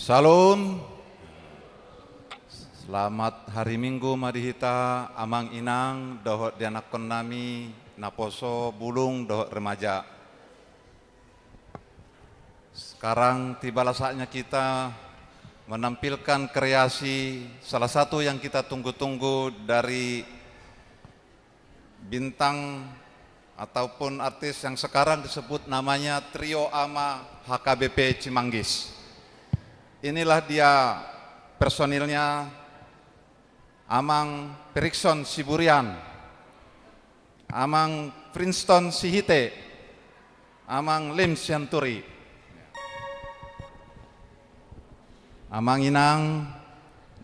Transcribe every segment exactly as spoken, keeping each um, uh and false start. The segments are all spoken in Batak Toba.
Shalom. Selamat hari Minggu ma di hita, amang inang dohot di anakkonnami naposo bulung dohot remaja. Sekarang tibalah saatnya kita menampilkan kreasi salah satu yang kita tunggu-tunggu dari bintang ataupun artis yang sekarang disebut namanya Trio Ama H K B P Cimanggis. Inilah dia personilnya, Amang Pirikson Siburian, Amang Prinston Sihite, Amang Lim Sianturi. Amang inang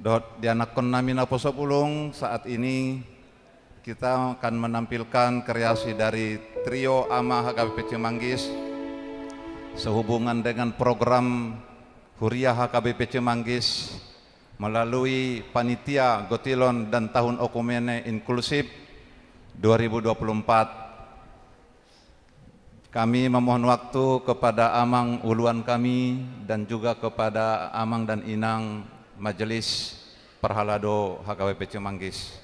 dohot di anakkonnami naposo bulung, saat ini kita akan menampilkan kreasi dari Trio Ama H K B P Cimanggis sehubungan dengan program Huria H K B P Cimanggis melalui Panitia Gotilon dan Tahun Oikumene Inklusif dua ribu dua puluh empat. Kami memohon waktu kepada Amang Uluan kami dan juga kepada Amang dan Inang Majelis Parhalado H K B P Cimanggis.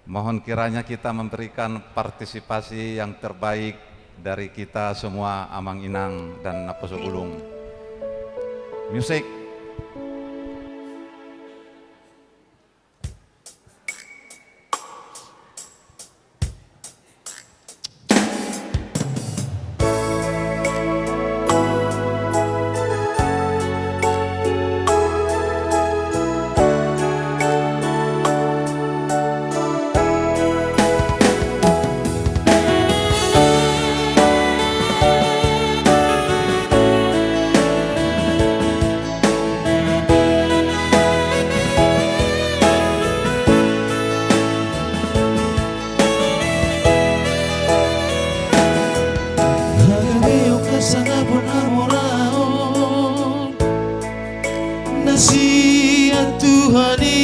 Mohon kiranya kita memberikan partisipasi yang terbaik dari kita semua, amang inang dan naposo bulung. Musik. Hagabeon hasangapon hamoraon na sian Tuhan i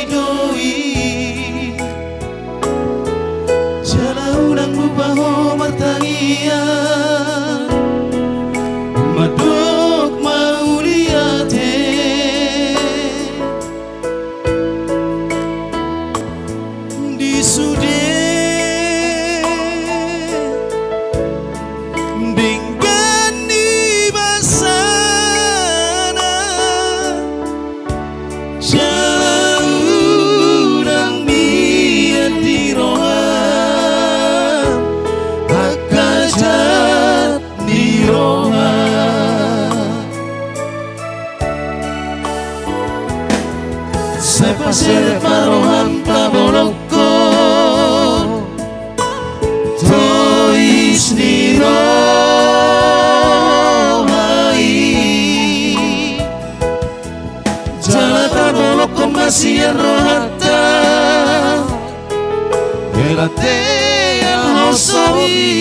do i. Jala unang lupa ho martangiang mandok mauliate. Di sude denggan ni basana, jala unang mian di roha angka jat ni roha. Sai paselep ma roham tabolongkon tois ni roha i. Jala tabolongkon ma sian rohanta hela tean hosom i.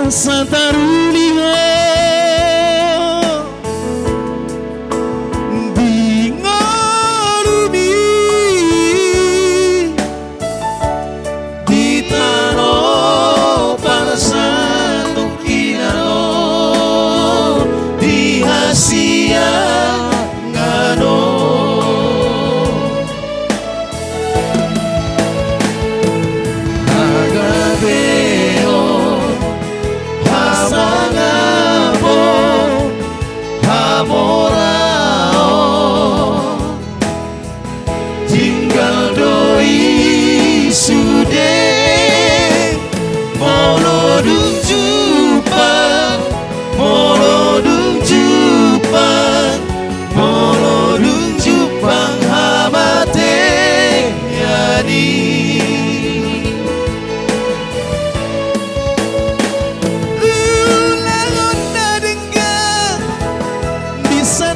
Asa taruli ho di ngolumi, di tano parsatongkinan on, di hasiangan on. Hagabeon, hasangapon, hamoraon, tinggal do i sude. Molo dung jumpang, molo dung jumpang, molo dung jumpang hamatean i. Ulang on na denggan bisa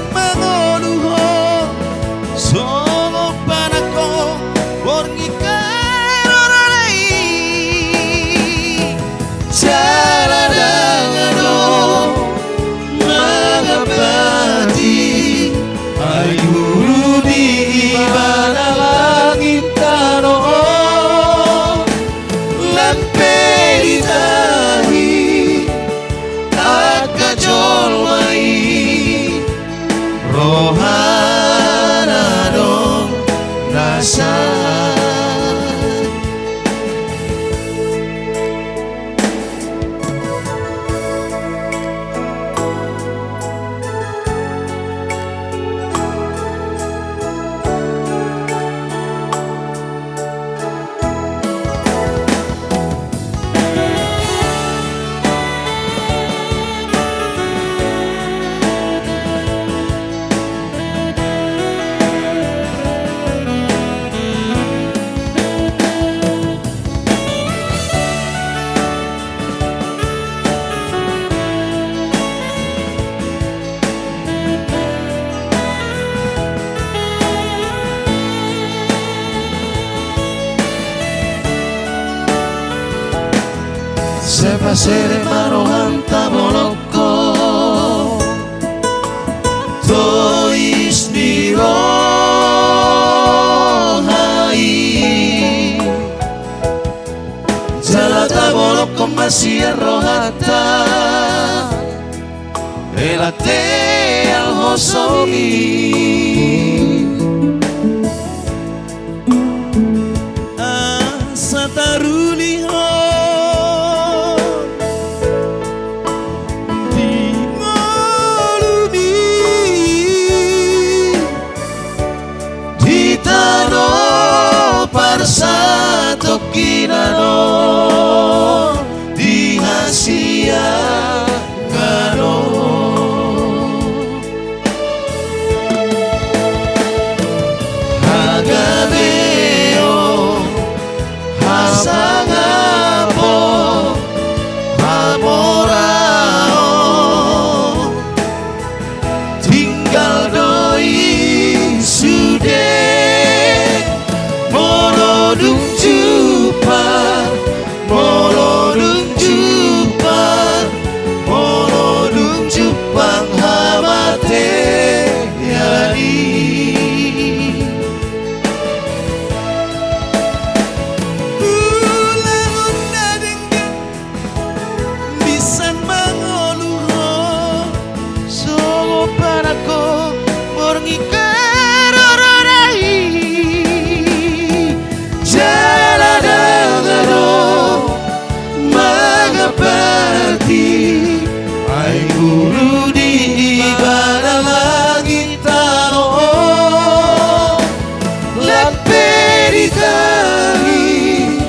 Rohana do na sah. Sai pasere ma rohanta bolongkon tois ni roha i. Jala tabolongkon ma sian rohanta hela teal hosom i. Asa taruli ho di ngolumi di tano parsatongkinan on, di hasiangan on. Hagabeon, hasangapon, hamoraon, tinggal do i sude. Molo dung jumpang, molo dung jumpang, molo dung jumpang hamatean i. Ulaon na denggan bisan mangolu ho, songon panangko borngin karorona i. Jala dang adong mangampati, ai guru di ibana langit tano on, lam pe ditangi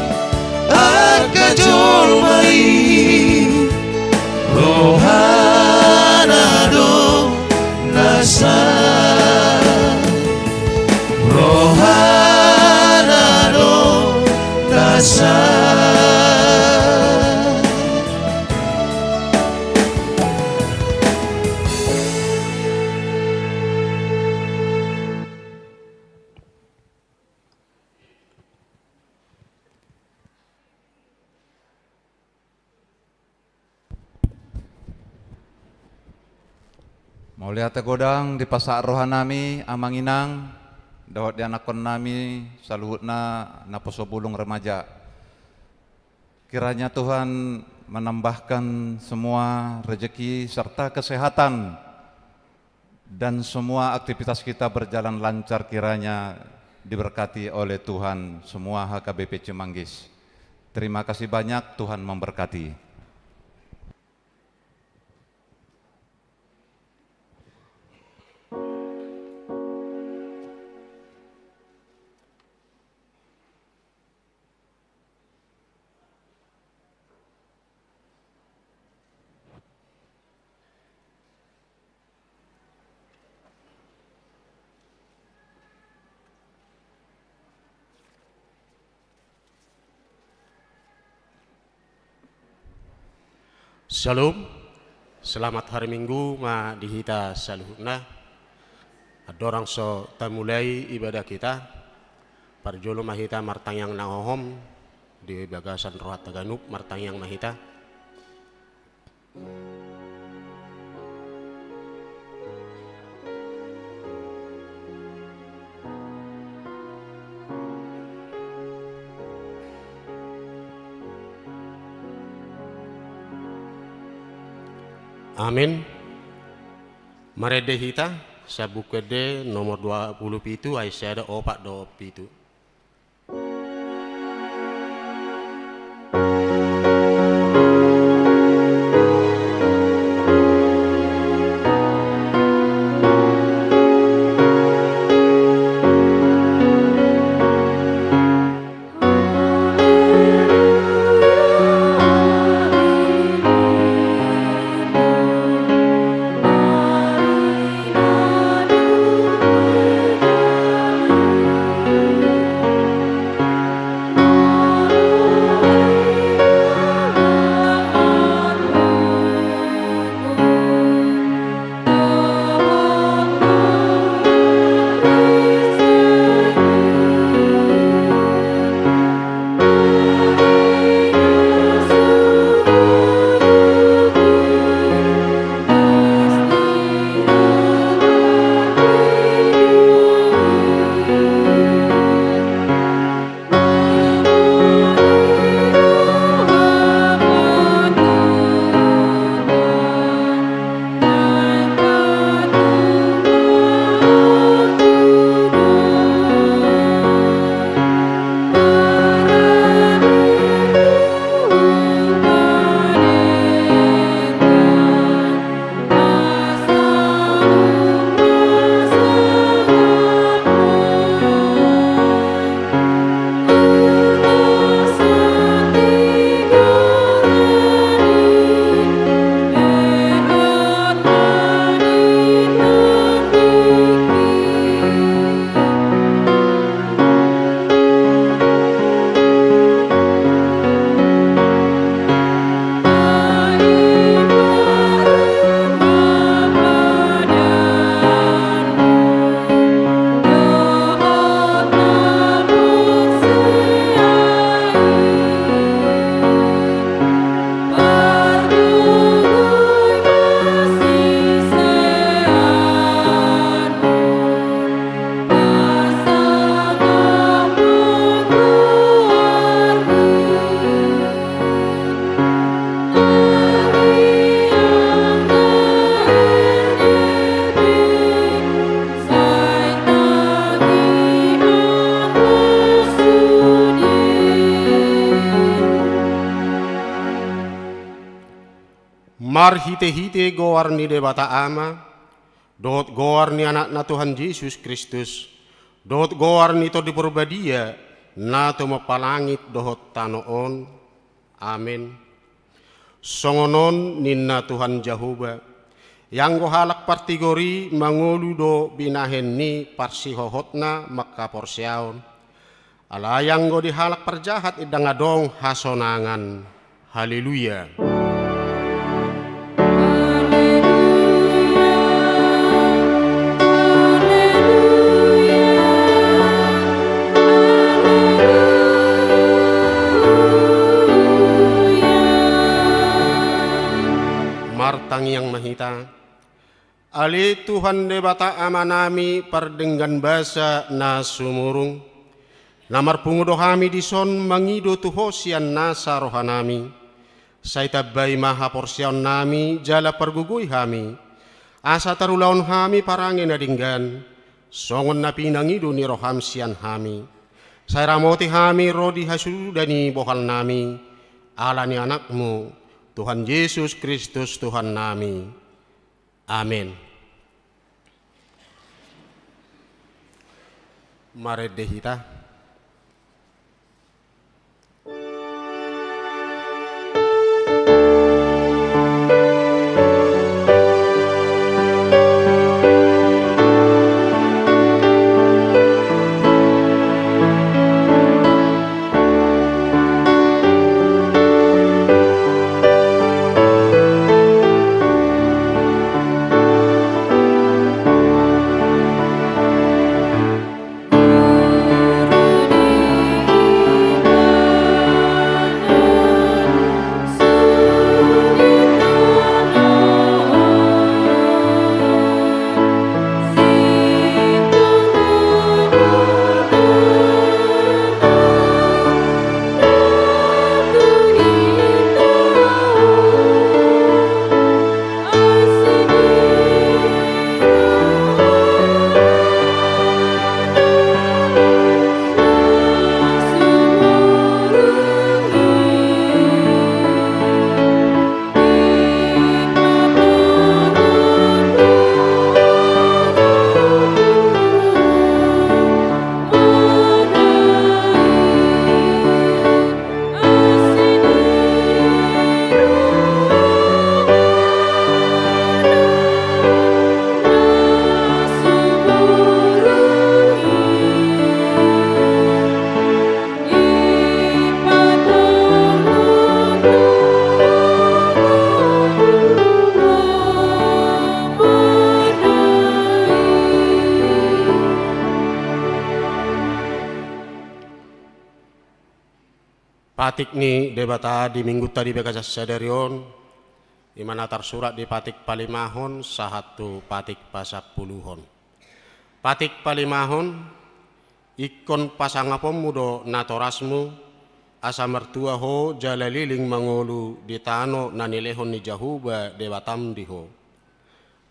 angka jolma i. Rohana do na sah, rohana do na sah. Mauliate godang dipasahat rohanami, amang inang, dohot di anakkonnami saluhutna naposo bulung remaja. Kiranya Tuhan menambahkan semua rezeki serta kesehatan dan semua aktivitas kita berjalan lancar, kiranya diberkati oleh Tuhan semua H K B P Cimanggis. Terima kasih banyak, Tuhan memberkati. Syalom. Selamat hari Minggu ma di hita saluhutna. Andorang so tamulai ibadah hita, parjolo ma hita martangiang na hohom di bagasan rohanta ganup, martangiang ma hita. Amin. Marende hita. Sian Buku Ende nomor dua pulu pitu, ayat sada, opat dohot pitu. Marhitehite goar ni Debata Ama, dohot goar ni Anakna Tuhan Jesus Kristus, dohot goar ni Tondi Porbadia, na tumompa langit dohot tano on. Amen. Songon on ninna Tuhan Jahowa: Ianggo halak partigor i mangolu do binahen ni parsihohotna manghaporseaon, alai anggo di halak parjahat ndang adong hasonangan. Haleluya. Martangiang ma hita. Ale Tuhan Debata Amanami pardenggan basa na sumurung, na marpungu do hami dison mangido tu Ho sian nasa rohanami. Sai tambai ma haporseaonnami jala pargogoi hami, asa tarulahon hami parange na denggan, songon na pinangido ni roham sian hami. Sai ramoti hami ro di hasuda ni bohalnami, ala ni Anakmu, Tuhan Jesus Kristus Tuhannami. Amen. Marende hita. Patik ni Debata di Minggunta di bagasan sadari on, i ma na tarsurat di patik palimahon sahat tu patik pasampuluhon. Patik palimahon, ingkon pasangaponmu do natorasmu, asa martua ho jala leleng mangolu di tano na nilehon ni Jahowa Debatam di ho.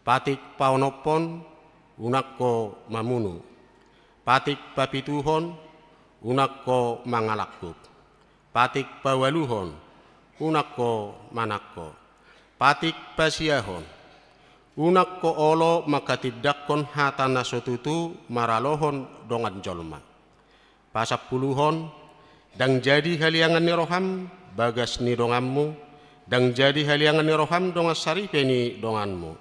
Patik paonomhon, unang ho mamunu. Patik papituhon, unang ho mangalangkup. Patik paualuhon, unang ho manangko. Patik pasiahon, unang ho olo manghatindanghon hata na so tutu maralohon dongan jolma. Pasampuluhon, ndang jadi haliangan ni roham bagas ni donganmu, ndang jadi haliangan ni roham dongan saripe ni donganmu.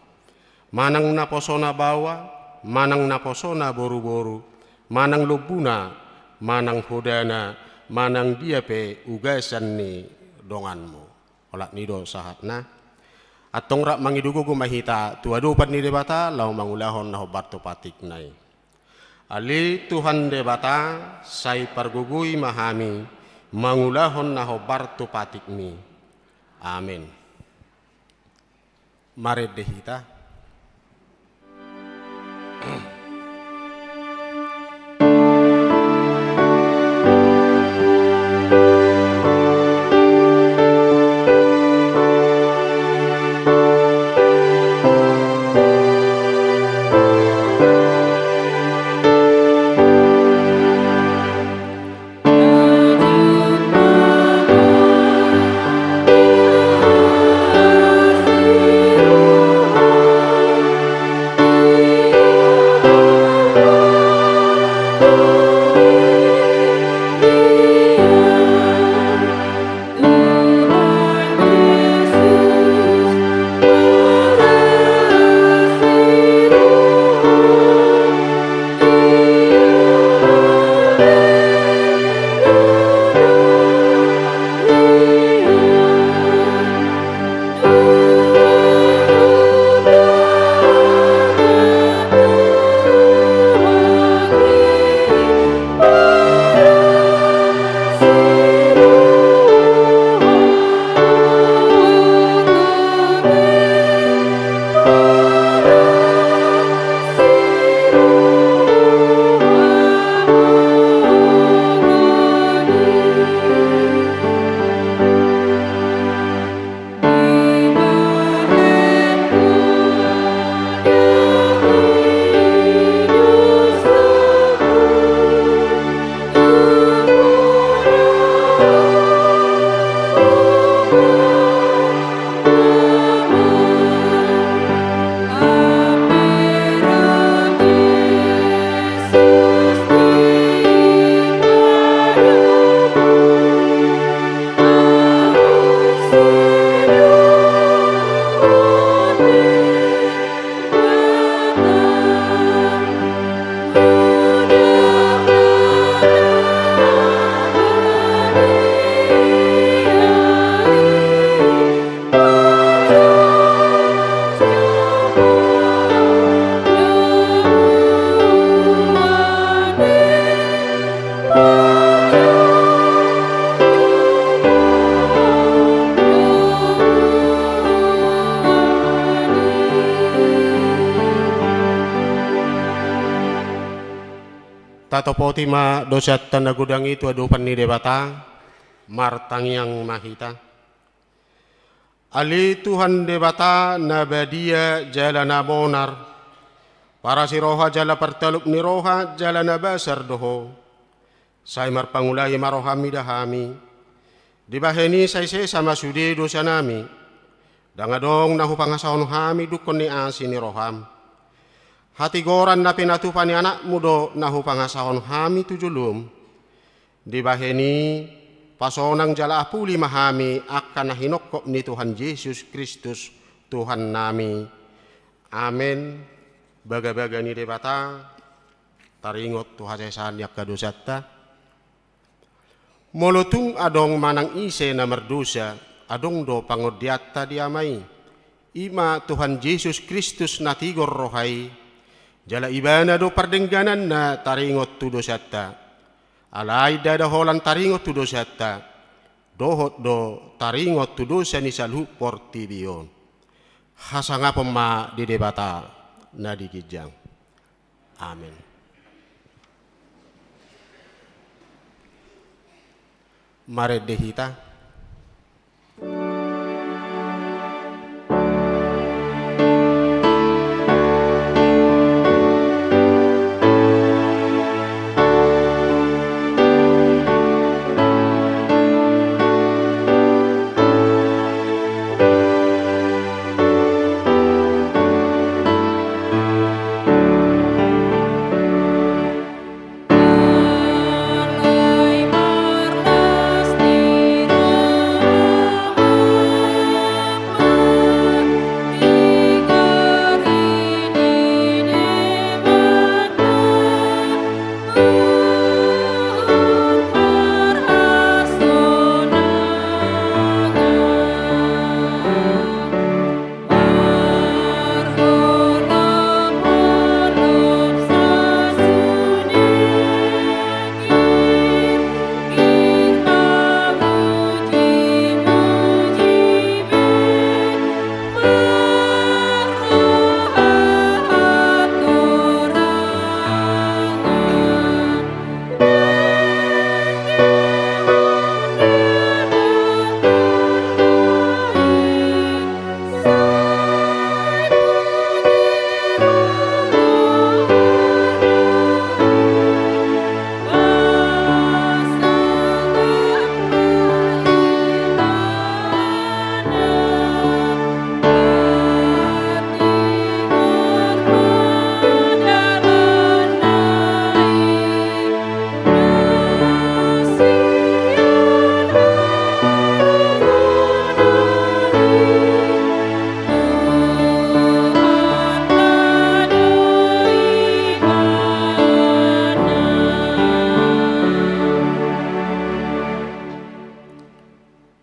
Manang naposona baoa, manang naposona boruboru, manang lombuna, manang hodana, manang dia pe ugasan ni donganmu. Olat ni i do sahatna. Antong rap mangido gogo ma hita tu adopan ni Debata laho mangulahon na hombar tu patikna i. Ale Tuhan Debata, sai pargogoi ma hami mangulahon na hombar tu patikmi. Amen. Marende hita. Tatopoti ma dosanta na godang i tu adopan ni Debata, martangiang ma hita. Ale Tuhan Debata na badia jala na bonar, parasi roha jala partalup ni roha jala na basar do Ho. Sai marpangulahi ma roham mida hami. Dibahen i sai sesa ma sude dosanami. Ndang adong na hupangasahon hami dungkon ni asi ni roham. Hatigoran na pinatupa ni Anakmu do na hupangasahon hami tu jolom. Dibahen i, pasonang jala apuli ma hami angka na hinongkop ni Tuhan Jesus Kristus, Tuhannami. Amen. Bagabaga ni Debata, taringot tu hasesaan ni angka dosanta. Molo tung adong manang ise na mardosa, adong do pangondianta di Ama i. I ma Tuhan Jesus Kristus na tigor roha i, jala Ibana do pardenggananna taringot tu dosanta. Alai ndada holan taringot tu dosanta, dohot do taringot tu dosa ni saluhut portibi on. Hasangapon ma di Debata na di ginjang. Amen. Marende hita.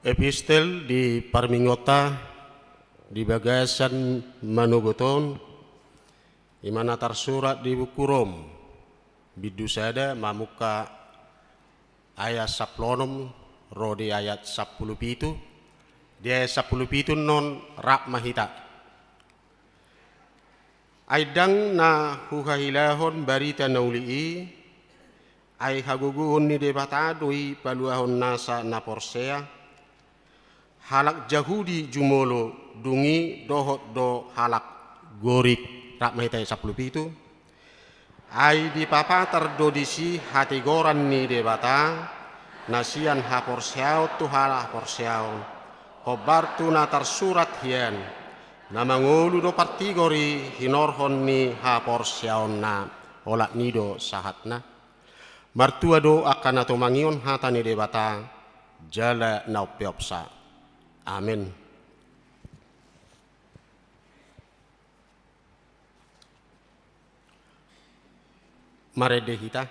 Epistel di parmingotta di bagasan manogot on, ima na tarsurat di buku Rom, bindu sada, mamungka ayat sampulu onom ro di ayat sampulu pitu. Di ayat sampulu pitu annon rap ma hita. Ai ndang na huhahilahon barita na uli i, ai hagogoon ni Debata do i paluahon nasa na porsea, halak Jahudi jumolo, dung i dohot do halak Gorik. Rap ma hita i sampulu pitu. Ai dipapatar do disi hatigoran ni Debata, na sian haporseaon tu haporseaon, hombar tu na tarsurat hian, na mangolu do partigor i hinorhon ni haporseaonna, olat ni i do sahatna. Martua do angka na tumangihon hata ni Debata, jala na umpeopsa. Amen. Marende hita.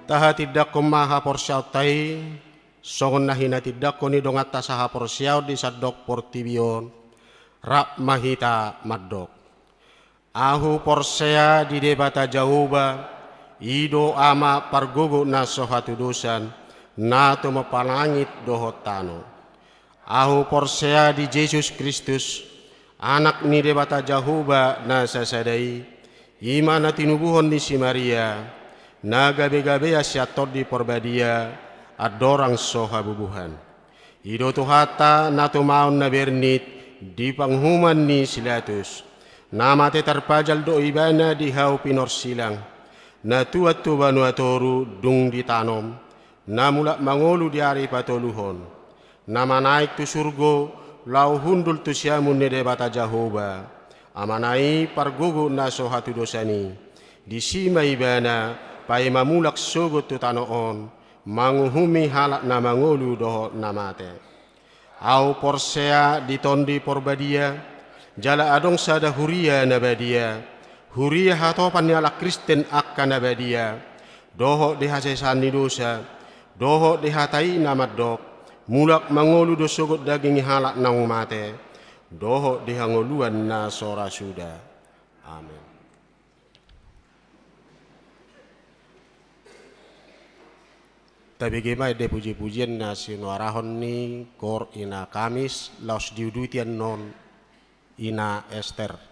Tahatindangkon ma haporseaonta i, songon na hinatindangkon ni donganta sahaporseaon di sandok portibi on, rap ma hita mandok. Ahu porsea di Debata Jahowa, i do Ama pargogo na so hatudosan, na tumompa langit dohot tano. Ahu porsea di Jesus Kristus, Anak ni Debata Jahowa na sasada i, i ma na tinubuhon ni si Maria, na gabegabean sian Tondi Porbadia, andorang so habubuhan. I do Tuhanta na tumaon na bernit di panguhuman ni si Latus. Na mate tarpajal do ibana di hau pinorsilang. Na tuat tu banua toru dung ditanom. Na mulak mangolu di ari patoluhon. Na manaek tu surgo, laho hundul tu siamun ni Debata Jahowa. Amana i pargogo na so hatudosan i. Disi ma ibana, paima mulak sogot tu tano on, manguhumi halak na mangolu dohot na mate. Au porsea di Tondi Porbadia, jala adong sada huria na badia, huria hatopan ni halak Kristen angka na badia, dohot di hasesaan ni dosa, dohot di hata i na mandok, mulak mangolu do sogot daging ni halak naung mate, dohot di hangoluan na so ra suda. Amen. Tabege ma ende puji-pujian na sinuarahon ni Koor Ina Kamis, laos diuduti annon Ina Ester.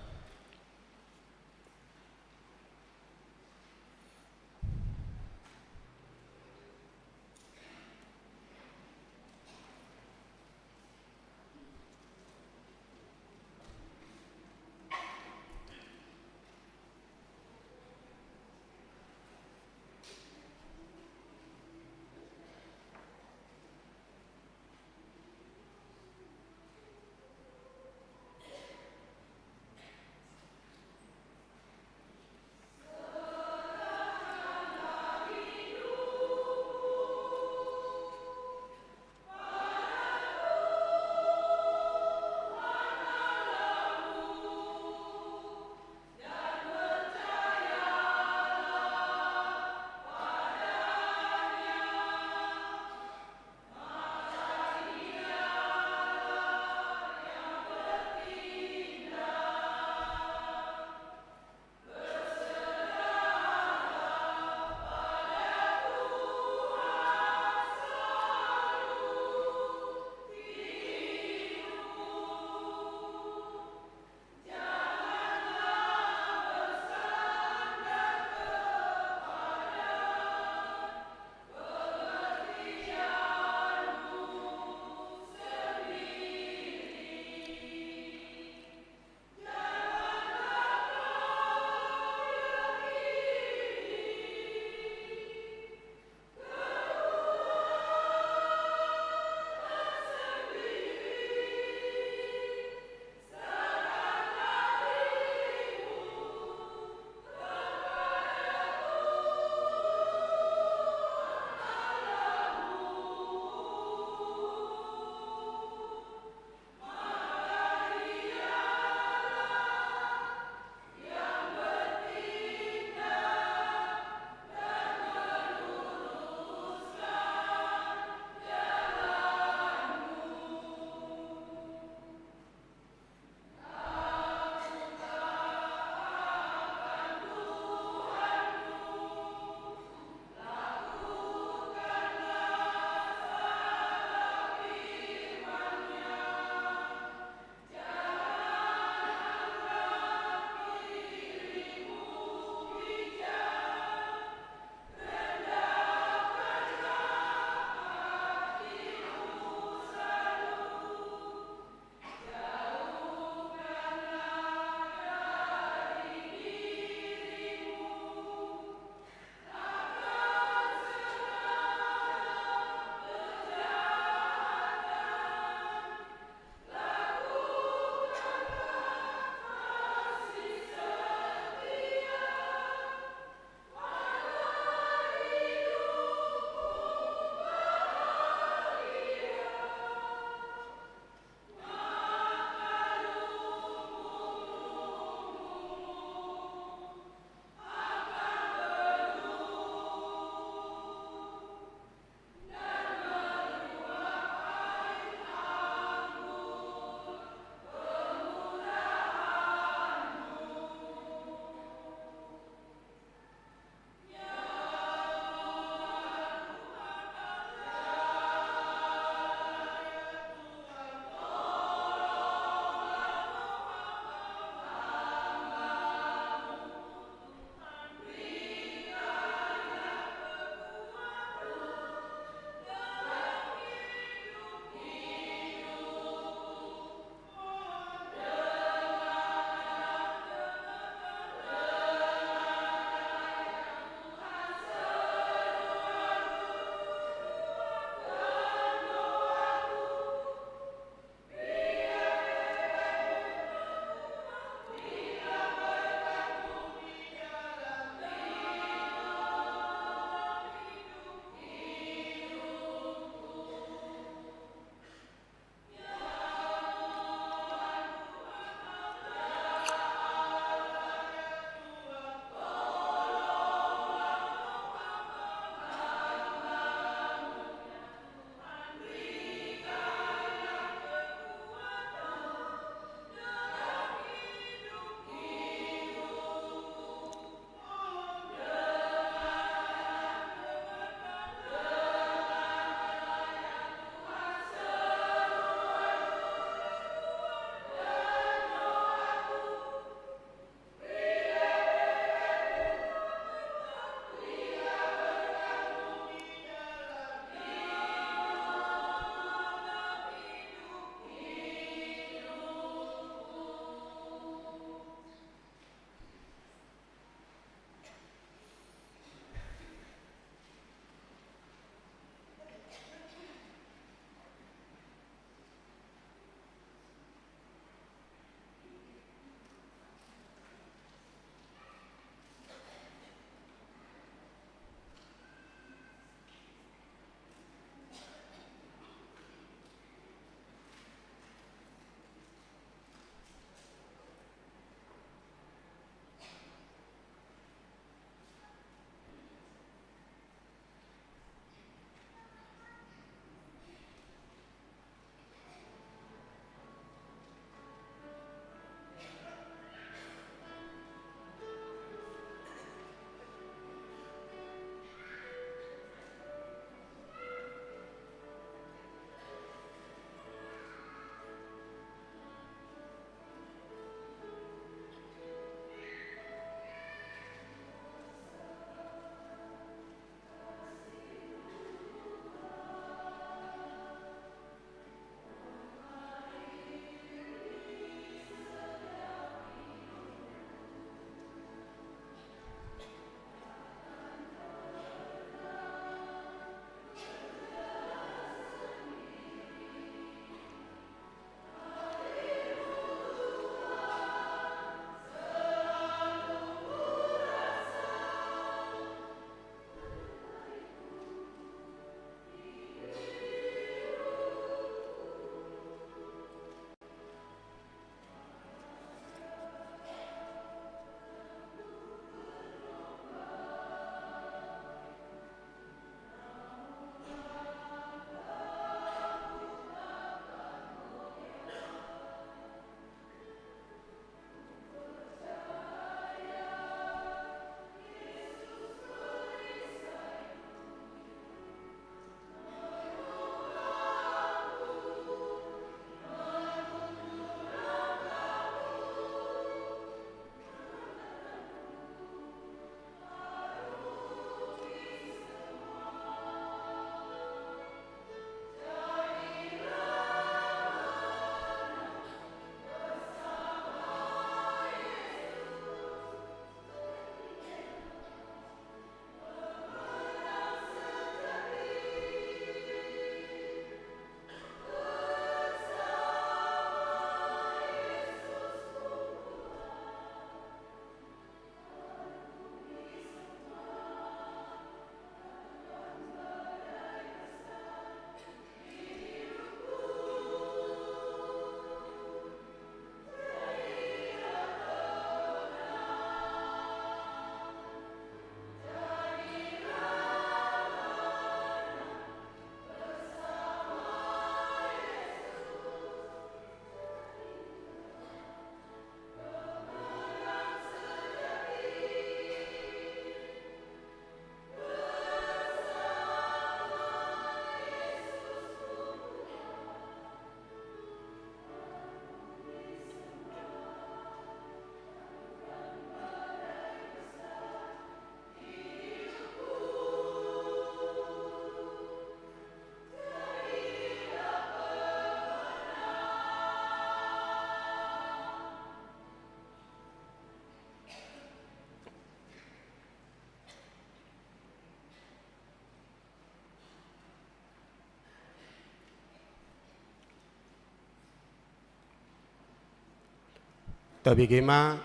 Tabege ma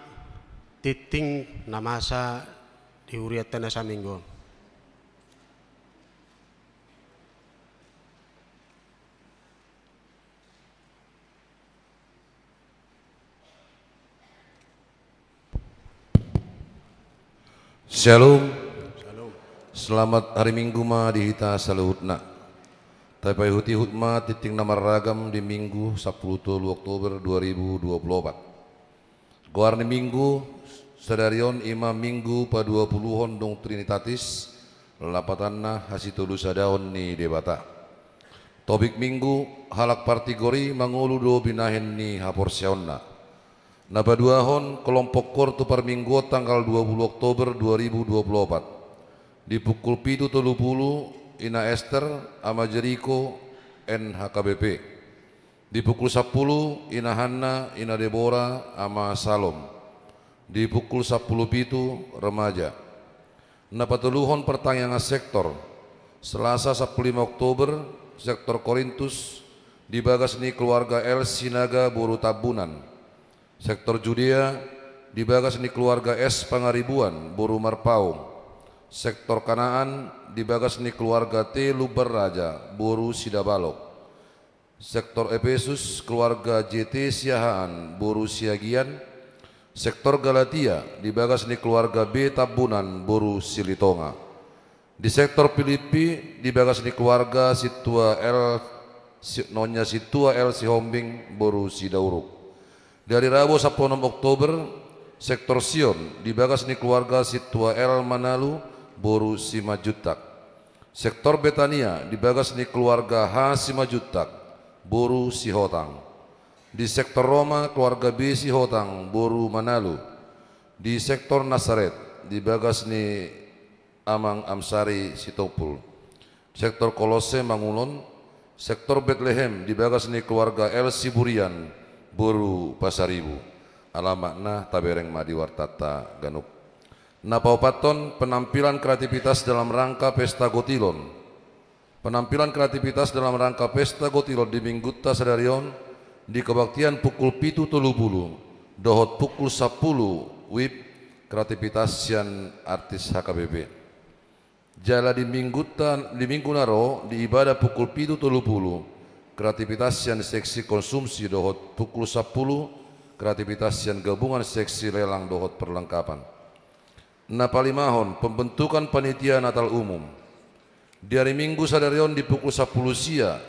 tingting na masa di hurianta na saminggu on. Shalom. Selamat hari Minggu ma di hita saluhutna. Tapaihut-ihut ma tingting na marragam di Minggu sampulu tolu Oktober dua ribu dua puluh opat. Goar ni Minggu sadari on i ma Minggu paduapuluhon dung Trinitatis, lapatanna hasitolusadaon ni Debata. Topik Minggu, halak partigor i mangolu do binahen ni haporseaonna. Na paduahon, kelompok koor tu parmingguon tanggal dua puluh Oktober dua ribu dua puluh opat. Di pukul pitu tolu pulu, Ina Ester, Ama Jeriko, N H K B P. Di pukul sampulu, Ina Hanna, Ina Debora, Ama Salom. Di pukul sampulu pitu, remaja. Na patoluhon, partangiangan sektor. Selasa sampulu lima Oktober, sektor Korintus, di bagas ni keluarga L Sinaga boru Tambunan. Sektor Judea, di bagas ni keluarga S Pangaribuan boru Marpaung. Sektor Kanaan, di bagas ni keluarga T Lumbanraja boru Sidabalok. Sektor Epesus, keluarga J T Siahaan boru Siagian. Sektor Galatia, di bagas ni keluarga B Tambunan boru Silitonga. Di sektor Pilippi, di bagas ni keluarga Sintua L Si-, Nonya Sintua L Sihombing boru Sidauruk. Di ari Rabu sampulu onom Oktober, sektor Sion, di bagas ni keluarga Sintua L Manalu boru Simanjuntak. Sektor Betania, di bagas ni keluarga H Simanjuntak boru Sihotang. Di sektor Roma, keluarga B Sihotang boru Manalu. Di sektor Nasaret, di bagas ni Amang Amsari Sitompul. Sektor Kolosse Mangulon, sektor Betlehem, di bagas ni keluarga L Siburian boru Pasaribu. Alamatna tabereng ma di wartanta ganup. Na paopathon, penampilan kreativitas dalam rangka pesta Gotilon. Penampilan kreativitas dalam rangka pesta Gotilon di Minggunta sadari on, di kebaktian pukul pitu tolu pulu dohot pukul sampulu, W I P, kreativitas sian artis H K B P. Jala di Minggunta, di Minggu na ro, di ibadah pukul pitu tolu pulu, kreativitas sian seksi konsumsi dohot pukul sampulu, kreativitas sian gabungan seksi lelang dohot perlengkapan. Na palimahon, pembentukan panitia Natal umum. Di ari Minggu sadari on di pukul sampulu sia,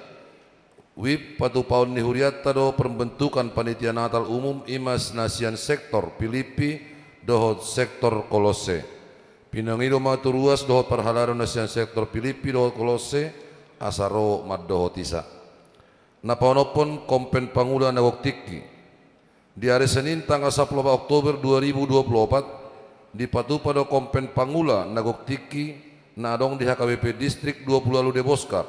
W I P, patupaon ni hurianta do pembentukan panitia Natal umum, i ma na sian sektor Pilippi dohot sektor Kolosse. Pinangido ma tu ruas dohot parhalado na sian sektor Pilippi dohot Kolosse, asa ro mandohoti sa. Na paonomhon, kompen pangula na gok tingki. Di ari Senin tanggal sampulu opat Oktober dua ribu dua puluh opat, dipatupa do kompen pangula na gok tingki na adong di H K B P Distrik dua pulu ualu Deboskar,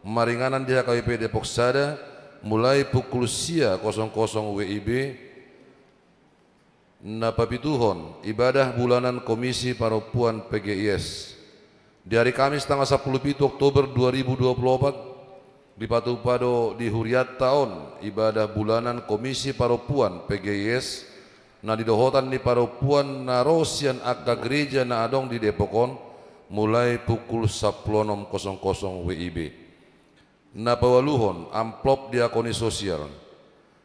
maringanan di H K B P Depok Sada, mulai pukul sia kosong kosong W I B, na papituhon, ibadah bulanan Komisi Parompuan P G I S. Di ari Kamis tanggal sampulu pitu Oktober dua ribu dua puluh opat, dipatupa do di hurianta on ibadah bulanan Komisi Parompuan P G I S, na nidohotan ni parompuan na ro sian angka gereja na adong di Depok on, mulai pukul sampulu onom kosong kosong W I B. Na paualuhon, amplop diakoni sosial.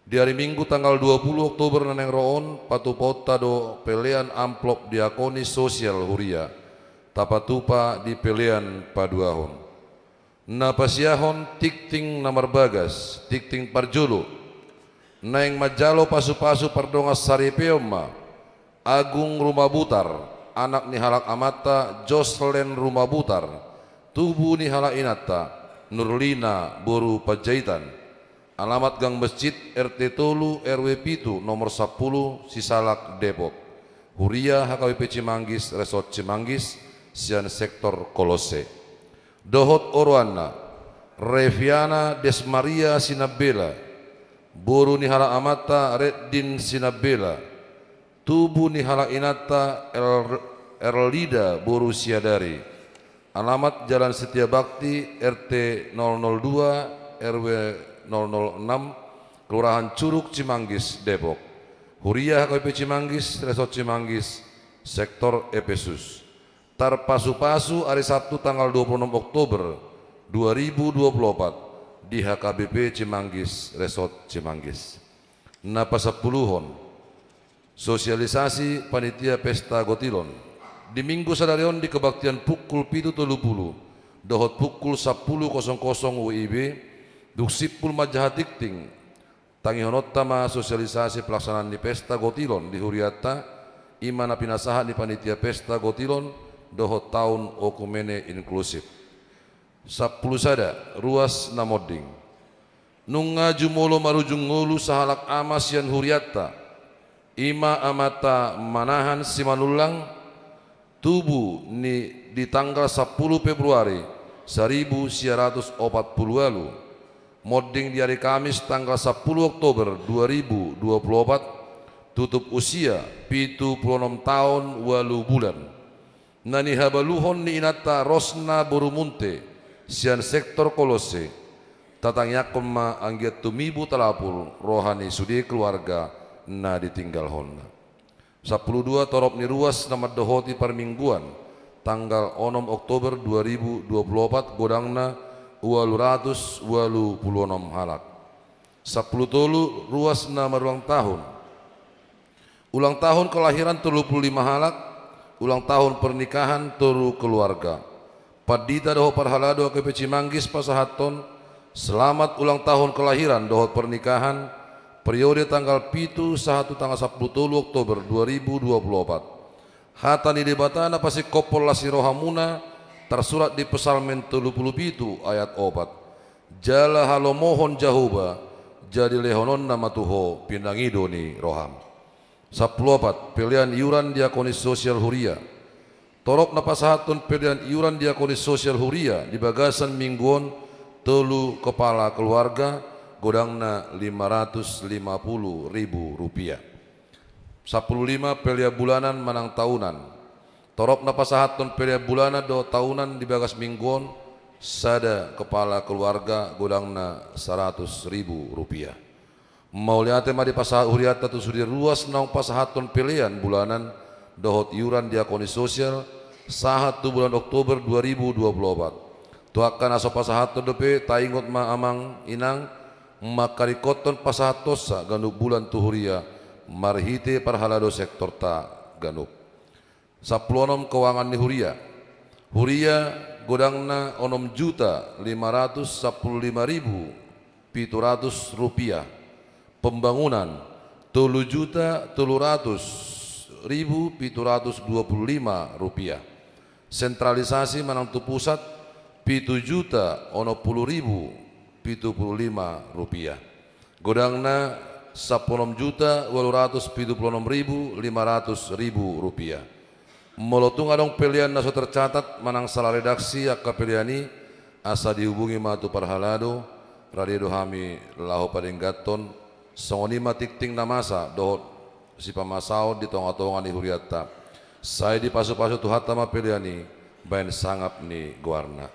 Di ari Minggu tanggal dua pulu Oktober na naeng ro on, patupaonta do pelean amplop diakoni sosial huria, tapatupa di pelean paduahon. Na pasiahon, tingting na marbagas, tingting parjolo. Naeng manjalo pasupasu pardongansaripeon ma Agung Rumabutar, anak ni halak amanta Joslen Rumabutar, tubu ni halak inanta Nurlina boru Panjaitan. Alamat Gang Mesjid, R T tolu, R W pitu, nomor sampulu, Sisalak, Depok. Huria H K B P Cimanggis, Resort Cimanggis, sian sektor Kolosse. Dohot oroanna, Reviana Desmaria Sinambela, boru ni halak amanta Reddin Sinambela, tubu ni halak inanta Er-, Erlida boru Siadari. Alamat Jalan Setia Bakti, R T nol nol dua, R W nol nol enam, Kelurahan Curug, Cimanggis, Depok. Huria H K B P Cimanggis, Resort Cimanggis, Sektor Epesus. Tarpasupasu ari Sabtu tanggal dua puluh enam Oktober dua ribu dua puluh empat di H K B P Cimanggis, Resort Cimanggis. Na pasampuluhon, sosialisasi panitia pesta gotilon. Di Minggu sadari on di kebaktian pukul pitu tolu pulu dohot pukul sampulu kosong kosong W I B, dung simpul manjaha tingting, tangihononta ma sosialisasi pelaksanaan ni pesta gotilon di hurianta, i ma na pinasahat ni panitia pesta gotilon dohot taon okumene inklusif. Sampulu sada, ruas na monding. Nunga jumolo marujung ngolu sahalak ama sian hurianta, i ma Amanta Manahan Simanullang, tubu ni di tanggal sampulu Februari saribu sia ratus opat pulu ualu, monding di ari Kamis tanggal sampulu Oktober dua ribu dua pulu opat, tutup usia pitu pulu onom taon ualu bulan. Na nihabaluhon ni inanta Rosna boru Munte sian sektor Kolose, tatangiangkon ma anggiat tumibu talapul roha ni sude keluarga na ditinggalhonna. Sampulu dua, torop ni ruas na mandohoti parmingguan, tanggal onom Oktober dua ribu dua pulu opat, godangna ualu ratus ualu pulu onom halak. Sampulu tolu, ruas na marulang tahun. Ulang tahun kelahiran tolu pulu lima halak, ulang tahun pernikahan tolu keluarga. Pandita dohot parhalado H K B P Cimanggis pasahathon selamat ulang tahun kelahiran dohot pernikahan, periode tanggal pitu sahat tu tanggal sampulu tolu Oktober dua ribu dua pulu opat. Hata ni Debata na pasingkophon las ni rohamuna, tarsurat di Psalmen tolu pulu pitu ayat opat. Jala halomohon Jahowa, jadi lehononna ma tu ho pinangido ni roham. Sampulu opat, pelean iuran diakonis sosial huria. Torop na pasahathon pelean iuran diakonis sosial huria di bagasan minggu on, tolu kepala keluarga, godangna lima ratus lima pulu ribu rupiah. Sampulu lima, pelean bulanan manang taunan. Torop na pasahathon pelean bulanan dohot taunan di bagas minggu on, sada kepala keluarga, godangna saratus ribu rupiah. Mauliate ma dipasahat hurianta tu sude ruas naung pasahathon pelean bulanan dohot iuran diakonis sosial sahat tu bulan Oktober dua ribu dua pulu opat. Tu angka na so pasahathon dope, taingot ma amang inang, mangkaringkothon pasahathonsa ganup bulan tu huria marhite parhalado sektorta ganup. Sampulu onom, keuangan ni huria. Huria godangna onom juta lima ratus sampulu lima ribu pitu ratus rupiah. Pembangunan tolu juta tolu ratus ribu pitu ratus dua pulu lima rupiah. Sentralisasi manang tu pusat pitu juta onom pulu ribu pitu pulu lima rupiah. Godangna sampulu onom juta ualu ratus pitu pulu onom ribu lima ratus ribu rupiah. Molo tung adong pelean na so tercatat manang sala redaksi angka pelean i, asa dihubungi ma tu parhalado, rade do hami laho padengganhon. Songon i ma tingting na masa dohot sipamasaon di tongatonga ni hurianta. Sai dipasupasu Tuhanta ma pelean i bahen sangap ni goarna.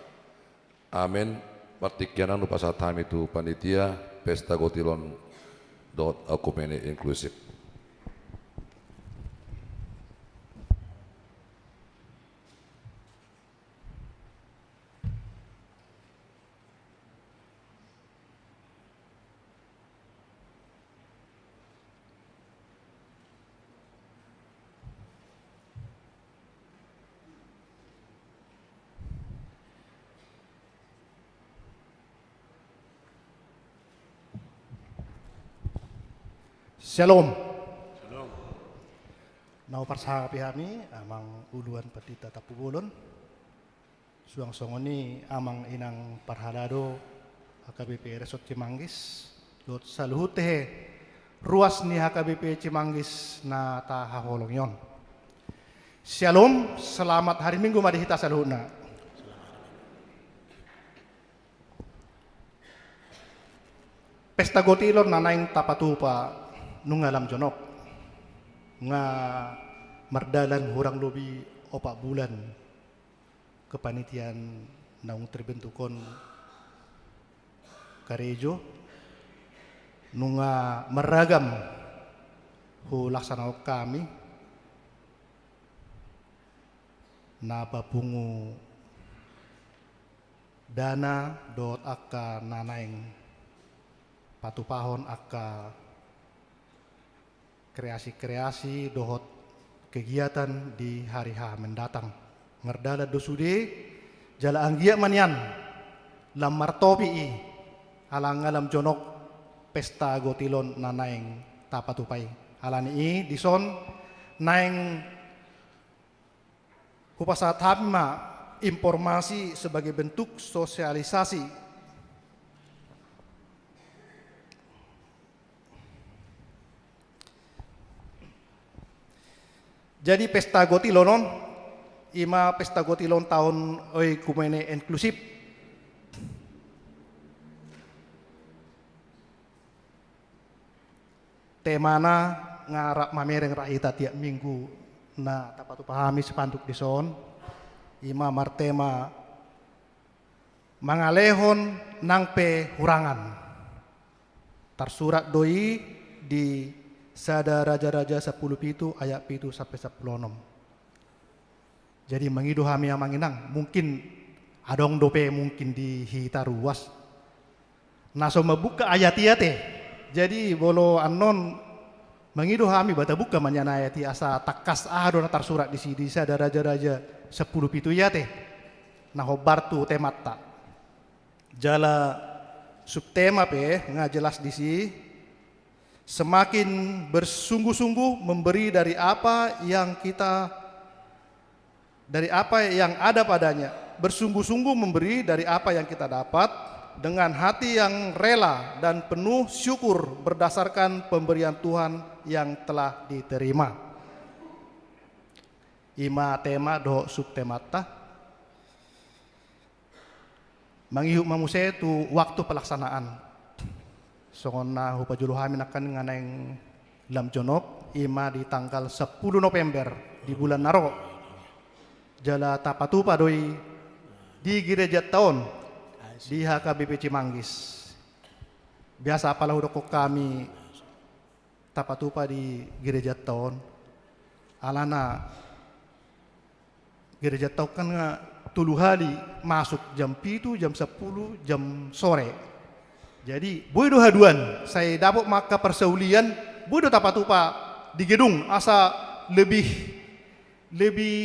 Amen. Partingkian on hupasahat hami tu panitia pesta gotilon dohot okumene inklusif. Syalom. Syalom. Na huparsangapi hami amang uluan pandita Tampubolon. Suang songon i amang inang parhalado H K B P Resort Cimanggis dohot saluhut hehe ruas ni H K B P Cimanggis na tahaholongi on. Syalom, selamat hari Minggu ma di hita saluhutna. Pesta gotilon na naeng tapatupa nunga lam jonok. Nga mardalan hurang lobi opat bulan kepanitiaan naung terbentuk on karejo, nunga marragam Hulaksanaon hami na papungu dana dohot angka na naeng patupahon angka kreasi-kreasi dohot kegiatan di hari H mendatang. Mardalan do sude, jala anggiat ma nian lam martopi i, ala nga lam jonok pesta gotilon na naeng tapatupa i. Alani i dison naeng hupasahat hami ma informasi sebagai bentuk sosialisasi. Jadi pesta gotilon on, ima pesta gotilon taon oikumene inklusif. Temana nga rap mamereng ra hita tiap minggu na tapatupa hami spanduk dison, ima martema mangalehon nang pe hurangan. Tarsurat do i di Sada Raja-raja sampulu pitu ayat pitu sampe sampulu onom. Jadi mangido hami amang inang, mungkin adong dope mungkin di hita ruas na so mambuka ayat i ate. Jadi molo annon mangido hami ba tabuka ma nian ayat i asa tangkas aha do na tarsurat disi di Sada Raja-raja sampulu pitu i ate. Na hombar tu temanta. Jala subtema pe nga jelas disi, semakin bersungguh-sungguh memberi dari apa yang kita, dari apa yang ada padanya, bersungguh-sungguh memberi dari apa yang kita dapat, dengan hati yang rela dan penuh syukur berdasarkan pemberian Tuhan yang telah diterima. Ima tema dohot subtemanta. Mangihut ma muse tu waktu pelaksanaan. Songon na hupajolo hami nangkin nga naeng lam jonok, ima di tanggal sampulu November di bulan na ro. Jala tapatupa do i di gerejanta on di H K B P Cimanggis. Biasa apala hudokkon hami tapatupa di gerejanta on. Alana gerejanta on kan nga tolu hali masuk, jam pitu, jam sampulu, jam sore. Jadi boi do haduan, sai dapot ma angka parsaulian, boi do tapatupa di gedung asa lebih lebih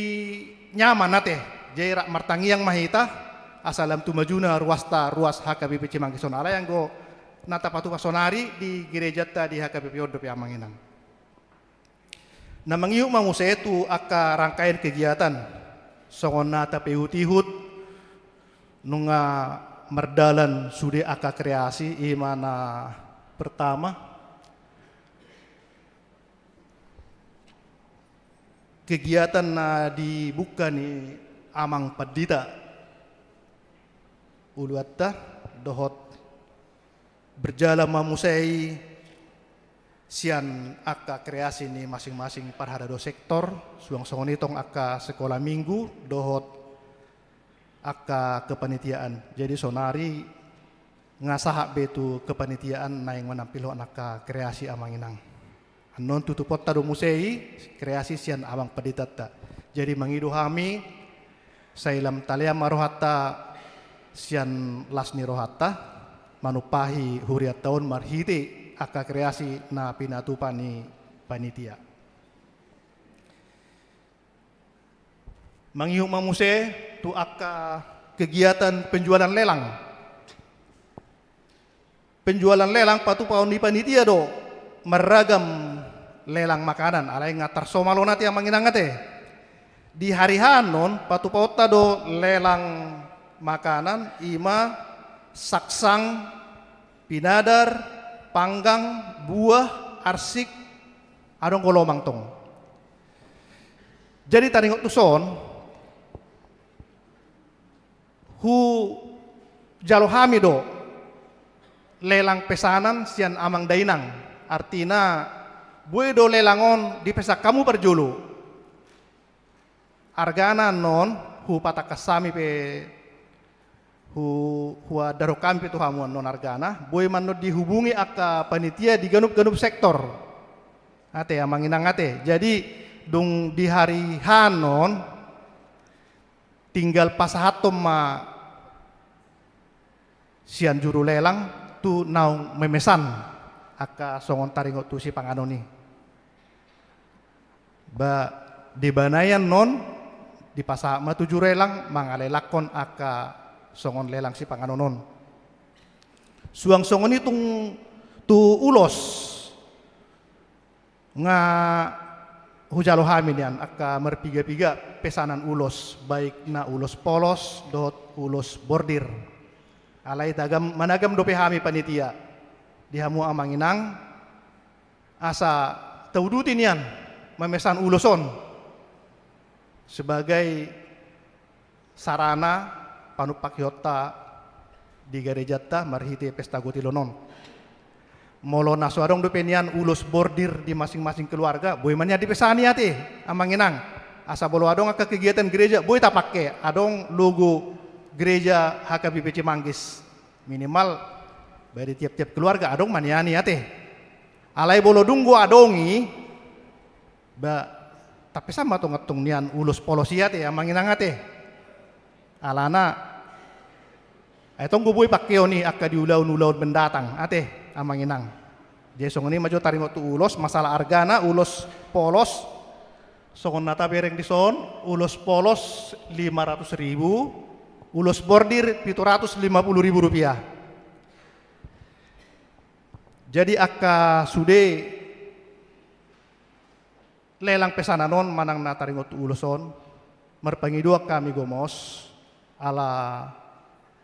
nyaman ate. Jadi rap martangiang ma hita asa lam tu majuna ruasta, ruas H K B P Cimanggis on. Alai anggo na tapatupa sonari di gerejanta di H K B P on dope amang inang. Na mangihut ma muse tu angka rangkaian kegiatan songon na tapaihut-ihut nunga mardalan sude angka kreasi, ima na pertama kegiatan na dibuka ni amang pandita uluanta dohot berjalan ma muse i sian angka kreasi ni masing-masing parhadao sektor, suang songon i tong angka sekolah minggu dohot angka kepanitiaan. Jadi sonari nga sahat be tu kepanitiaan naeng manampilhon angka kreasi amang inang. Annon tutuponta do muse i kreasi sian amang panditanta. Jadi mangido hami sai lam talean ma rohanta sian las ni rohanta manumpahi hurianta on marhite angka kreasi na pinatupa ni panitia. Mangihut ma muse tu angka kegiatan penjualan lelang. Penjualan lelang patupahon ni panitia do marragam lelang makanan, alai nga tarsomal on ate amang inang ate. Di hari H annon patupahonta do lelang makanan, ima saksang, pinadar, panggang, buah, arsik, adong do lomang tong. Jadi taringot tu son, hujalo hami do lelang pesanan sian amang dainang. Artina boi do lelang on dipesan hamu parjolo. Argana annon hupatangkas hami pe, hu-, huandarhon hami pe tu hamu annon argana, boi ma annon dihubungi angka panitia di ganup-ganup sektor. Ate, Amang Inang, ate. Jadi, dung di hari H on, tinggal pasahathon ma sian juru lelang tu naung memesan angka songon taringot tu sipanganon i. Ba, di banaean on dipasahat ma tu juru lelang mangalelangkon angka songon lelang sipanganon on. Suang songon i tung tu ulos. Nga hujalo hami nian angka marpiga-piga pesanan ulos, baik na ulos polos dohot ulos bordir. Alai tagam, managam dope hami panitia di hamu Amang Inang, asa tauduti nian mamesan ulos on sebagai sarana panumpakionta di garejanta marhite pesta gotilon on. Molo na so adong dope nian ulos bordir di masing-masing keluarga, boi ma nian dipesan i ate, Amang Inang. Asa molo adong angka kegiatan gereja, boi tapake adong logo gereja H K B P Cimanggis. Minimal, ba di tiap-tiap keluarga adong ma nian i ate. Alai molo dung do adong i, ba, tapesan ma tong antong nian ulos polos i ate, Amang Inang, ate. Alana, ai tong do boi pakeon i angka di ulaon-ulaon mendatang, ate, Amang Inang. Jadi songon i ma jo taringot tu ulos, masalah argana, ulos polos, songon na tabereng dison, ulos polos lima ratus ribu, ulos bordir pitu ratus lima puluh ribu rupiah. Jadi angka sude lelang pesanan on manang na taringot tu ulos on, marpangidoan hami gomos, ala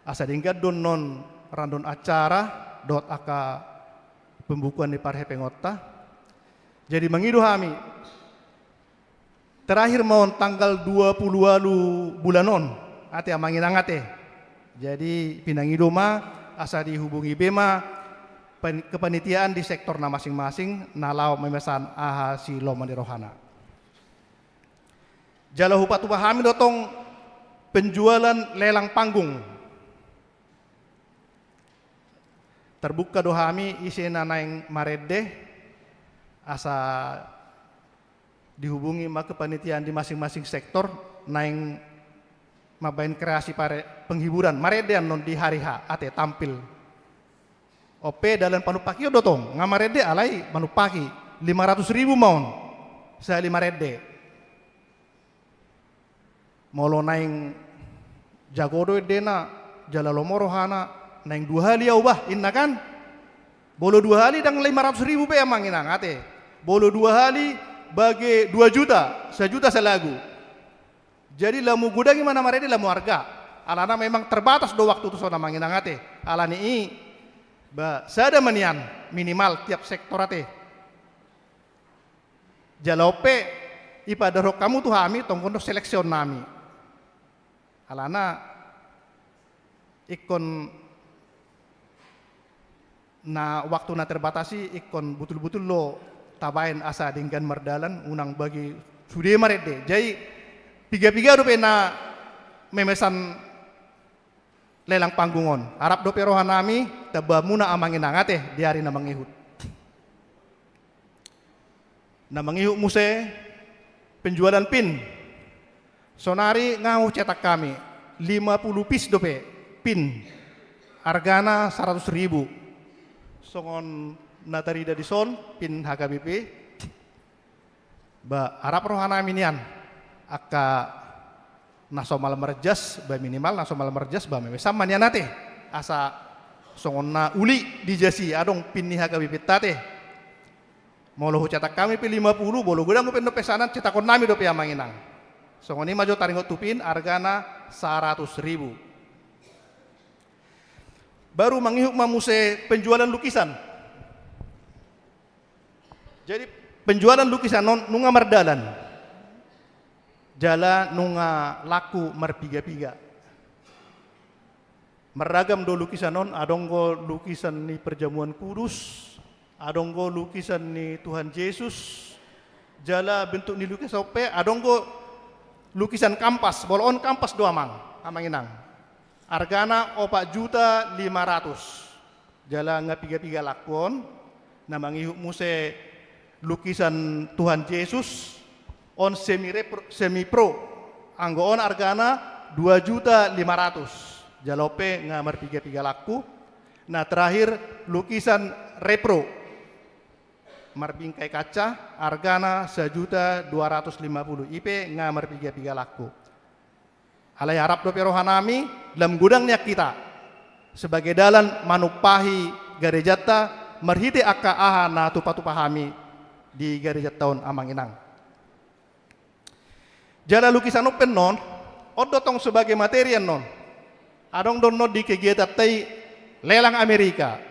asa denggan do annon randon acara dohot angka pembukuan ni parhepengonta. Jadi mangido hami, terakhir ma on tanggal dua puluh ualu bulan on, ate, Amang Inang, ate. Jadi pinangido ma asa dihubungi be ma pen-, kepanitiaan di sektor na masing-masing na laho memesan aha silomo ni rohana. Jala hupatupa hami do tong penjualan lelang panggung. Terbuka do hami ise na naeng marende, asa dihubungi ma kepanitiaan di masing-masing sektor, naeng mambaen kreasi pare-, penghiburan, marende annon di hari H, ate, tampil. On pe dalan panumpakion do tong, nga marende alai manumpaki, lima ratus ribu ma on sahali marende. Molo naeng jago do endena, jala lomo rohana, naeng dua hali au bah, inna kan? Molo dua hali ndang lima ratus ribu pe, Amang Inang, ate. Molo dua hali bage dua juta, sajuta salagu. Jadi lamu godang i ma na marende, lamu arga. Alana memang terbatas do waktu tuson, Amang Inang, ate. Alani i, ba, sada ma nian minimal tiap sektor, ate. Jala on pe, ipadarhon hamu tu hami, tongkon do seleksionnami. Alana, ingkon na waktu na terbatas i, ingkon butul-butul do tabaen asa denggan mardalan, unang bagi sude marende. Jadi, piga-piga dope na memesan lelang panggung on. Arap dope rohanami, tamba muna, Amang Inang, ate, di ari na mangihut. Na mangihut muse penjualan pin. Sonari nga hucetak hami lima puluh pis dope pin. Argana saratus ribu. Songon na tarida dison, pin H K B P. Ba, arap rohanami nian, angka na somal marjas, ba minimal na somal marjas, ba memesan ma nian, ate. Asa songon na uli di jas i, adong pin ni H K B P-ta, ate. Molo hucetak hami pe lima puluh, molo godang dope annon pesanan, cetakonnami dope, Amang Inang. Songon i ma jo taringot tu pin, argana saratus ribu. Baru mangihut ma muse penjualan lukisan. Jadi, penjualan lukisan on nunga mardalan. Jala nunga laku marpiga-piga. Marragam do lukisan on, adong do lukisan ni Perjamuan Kudus, adong do lukisan ni Tuhan Jesus, jala bentuk ni lukisan on pe, adong do lukisan kampas, molo on kampas do, Amang, Amang Inang. Argana opat juta lima ratus. Jala nga piga-piga laku on, na mangihut muse lukisan Tuhan Jesus, on semi repro, semi pro, anggo on argana dua juta lima ratus. Jala on pe nga marpiga-piga langku. Na terakhir lukisan repro, marbingkai kaca, argana sajuta dua ratus lima puluh, i pe nga marpiga-piga langku. Alai harap dope rohanami lam godang nian hita sebagai dalan manumpahi garejanta marhite angka aha na tupa-tupa hami di garejanta on, amang inang. Jala lukisan on pe annon, on do tong sebagai materi annon. Adong do annon di kegiatanta i lelang Amerika.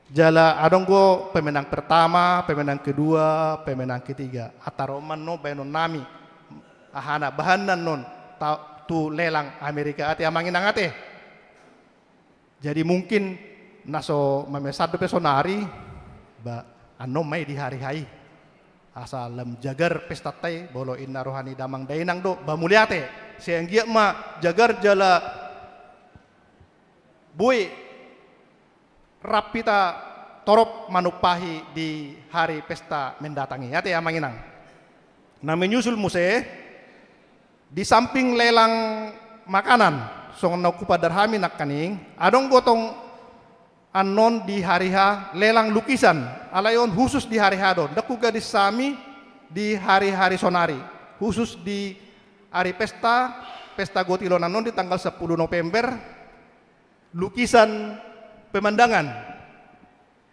Jala adong do pemenang pertama, pemenang kedua, pemenang ketiga. Antar on ma annon baenon nami ahana bahanna annon ta-, tu lelang Amerika ate, amang inang ate. Jadi mungkin na so mamesan dope sonari, ba, annon ma i di hari H i. Asa lam jagar pestanta i, molo inna roha ni damang dainang do, ba, mauliate. Sai anggiat ma jagar jala boi rap hita torop manumpahi di hari pesta mendatang i ate, amang inang. Na menyusul muse, di samping lelang makanan songon na hupadar hami nangkaning, adong do tong annon di hari H lelang lukisan, alai on khusus di hari H do, ndang hugadis hami di hari-hari sonari, khusus di ari pesta, pesta gotilon annon di tanggal sepuluh November, lukisan pemandangan.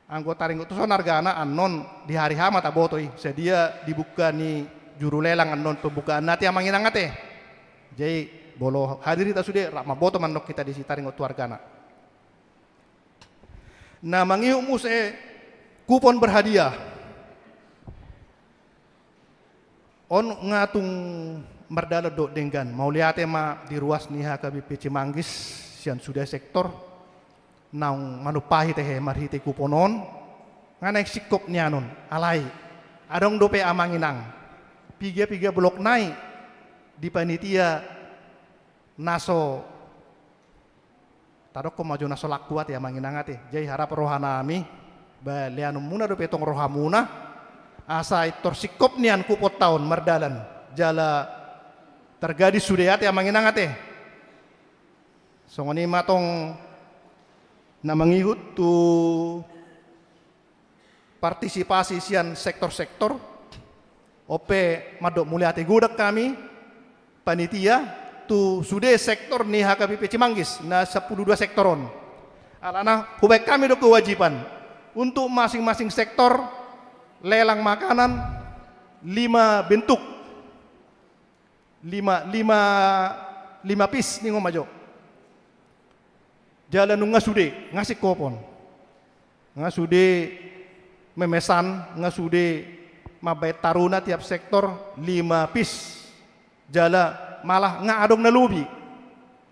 Anggo taringot tuson argana annon di hari H ma taboto i, sadia di buka ni juru lelang annon pembukaanna ate, amang inang ate. Jadi molo hadir hita sude, rap mamboto ma annon hita disi taringot tu argana. Na mangihut muse kupon berhadiah. On nga tung mardalan dohot denggan, mauliate ma di ruas ni H K B P Cimanggis sian sude sektor naung manumpahi tehe marhite kupon on, nga naeng singkop nian on, alai adong dope, amang inang, piga-piga blok nai di panitia na so tadokkon ma jo na so langku ate, amang inang ate. Jadi harap rohanami, ba, leanonmuna dope tong rohamuna, asa intor singkop nian kuponta on mardalan, jala targadis sude ate, amang inang ate. Songon i ma tong na mangihut tu partisipasi sian sektor-sektor. On pe mandok mauliate godang hami panitia tu sude sektor ni H K B P Cimanggis na sampulu dua sektor on. Alana hubaen hami do kewajiban untuk masing-masing sektor lelang makanan lima bentuk. Lima, lima, lima pis ningon ma jo. Jala nunga sude, nga singkop on. Nga sude memesan, nga sude mambaen taruna tiap sektor lima pis. Jala malah nga adong na lobi.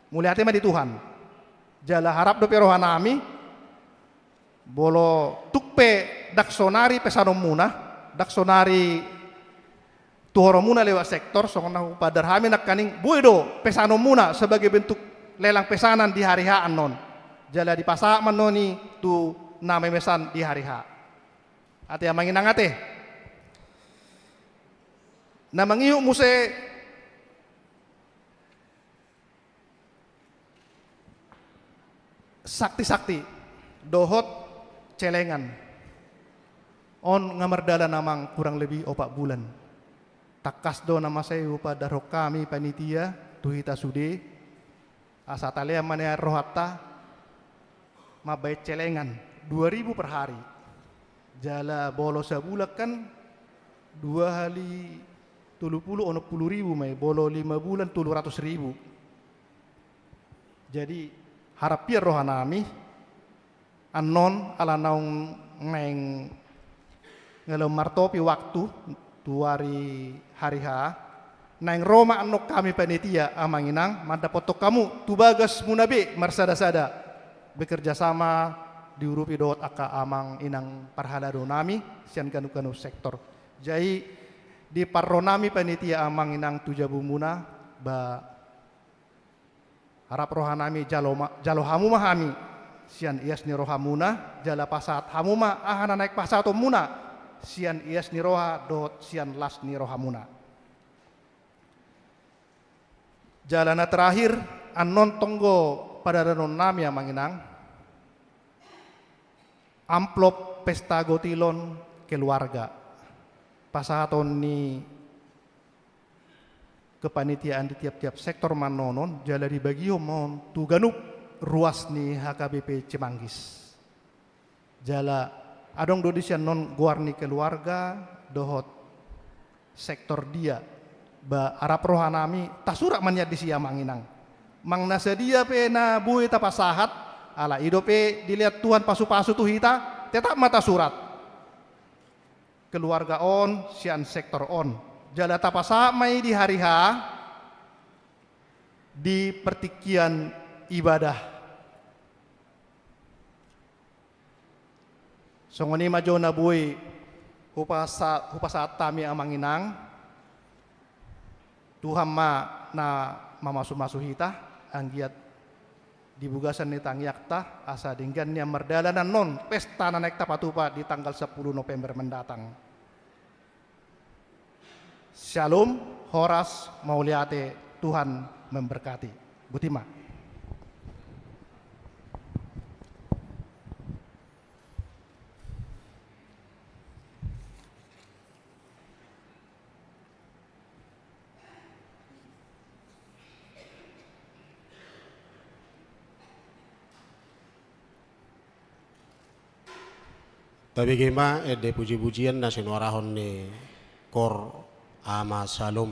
Mauliate ma di Tuhan. Jala harap dope rohanami, molo tung pe ndang sonari pesanonmuna, ndang sonari tuhoronmuna lewat sektor, songon na hupadar hami nangkaning, boi do pesanonmuna sebagai bentuk lelang pesanan di hari H annon. Jala dipasahat ma annon i tu na memesan di hari H. Ate, amang inang ate. Na mangihut muse sakti-sakti dohot celengan. On nga mardalan, amang, kurang lebih opat bulan. Tangkas do na masa i hupadarhon hami panitia tu hita sude, asa talean ma nian rohanta mambaen celengan dua ribu per hari. Jala molo sabulan kan dua hali tolu pulu, onom pulu ribu ma i, molo lima bulan tolu ratus ribu. Jadi harap hian rohanami annon, ala naung naeng nga lam martopi waktu tu ari hari H, naeng ro ma annon hami panitia, amang inang, mandapothon hamu tu bagasmuna be marsada-sada, bekerja sama diurupi dohot angka amang inang parhaladonami sian ganup-ganup sektor. Jadi di parronami panitia, amang inang, tu jabumuna, ba, harap rohanami jalo ma, jalo hamu ma hami sian ias ni rohamuna, jala pasahat hamu ma aha na naeng pasahatonmuna sian ias ni roha dohot sian las ni rohamuna. Jala na terakhir, annon tonggo padalanonnami Amang Inang, amplop pesta gotilon keluarga, pasahaton ni kepanitiaan di tiap-tiap sektor ma annon on, jala dibagihon ma on tu ganup ruas ni H K B P Cimanggis. Jala adong do disi annon goar ni keluarga dohot sektor dia. Ba, arap rohanami, tasurat ma nian disi Amang Inang. Manang na sadia pe na boi tapasahat, alai i dope dilean Tuhan pasu-pasu tu hita, tetap ma tasurat keluarga on sian sektor on. Jala tapasahat ma i di hari H, di partingkian ibadah. Songon i ma jo na boi hupasa-, hupasahat hami Amang Inang. Tuhan ma na mamasu-masu hita, anggiat di bagasan ni tangiangta, asa denggan nian mardalan annon pesta na naeng tapatupa di tanggal sampulu November mendatang. Syalom, horas, mauliate, Tuhan memberkati. Boti ma. Tabege ma ende puji-pujian na sinuarahon ni Kor Ama Salom.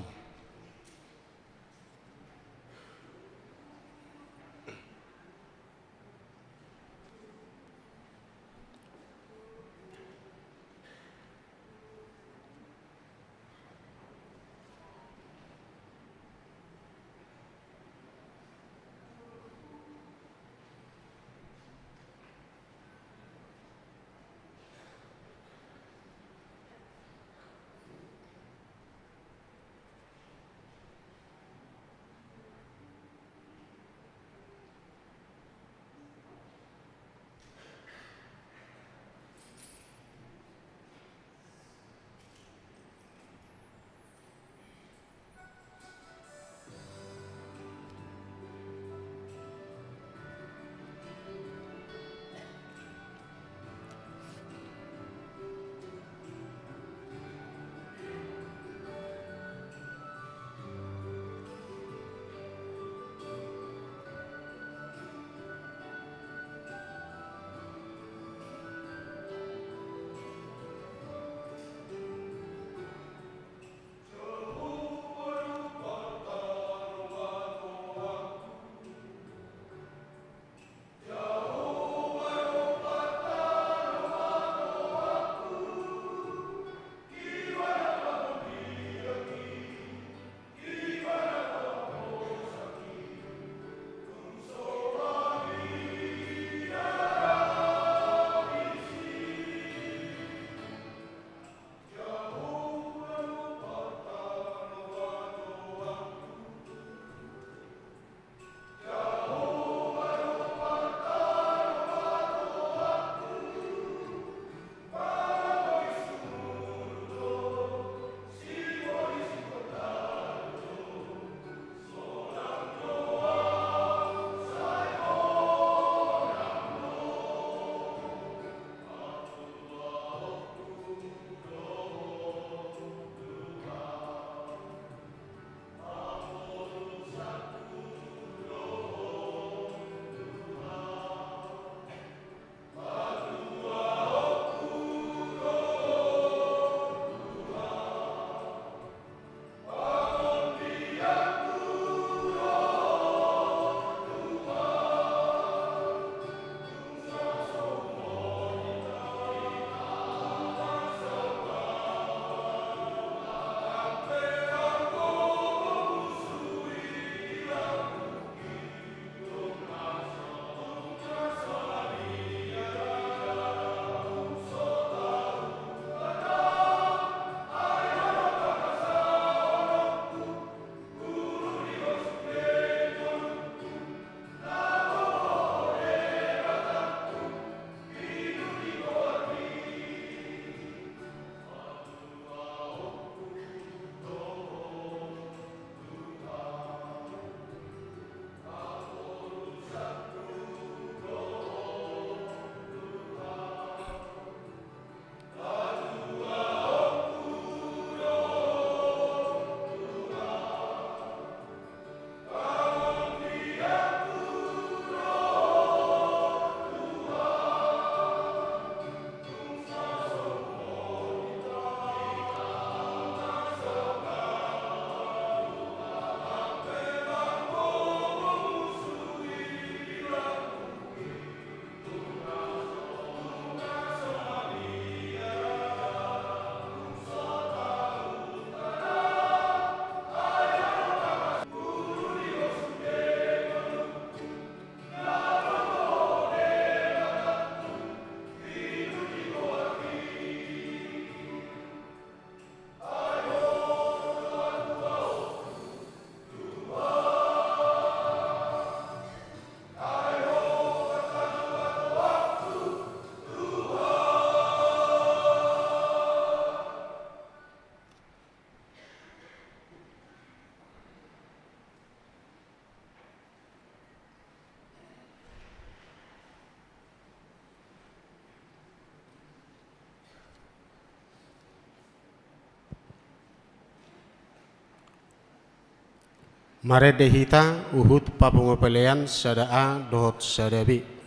Marende hita huhut papungu pelean sada A dohot sada B.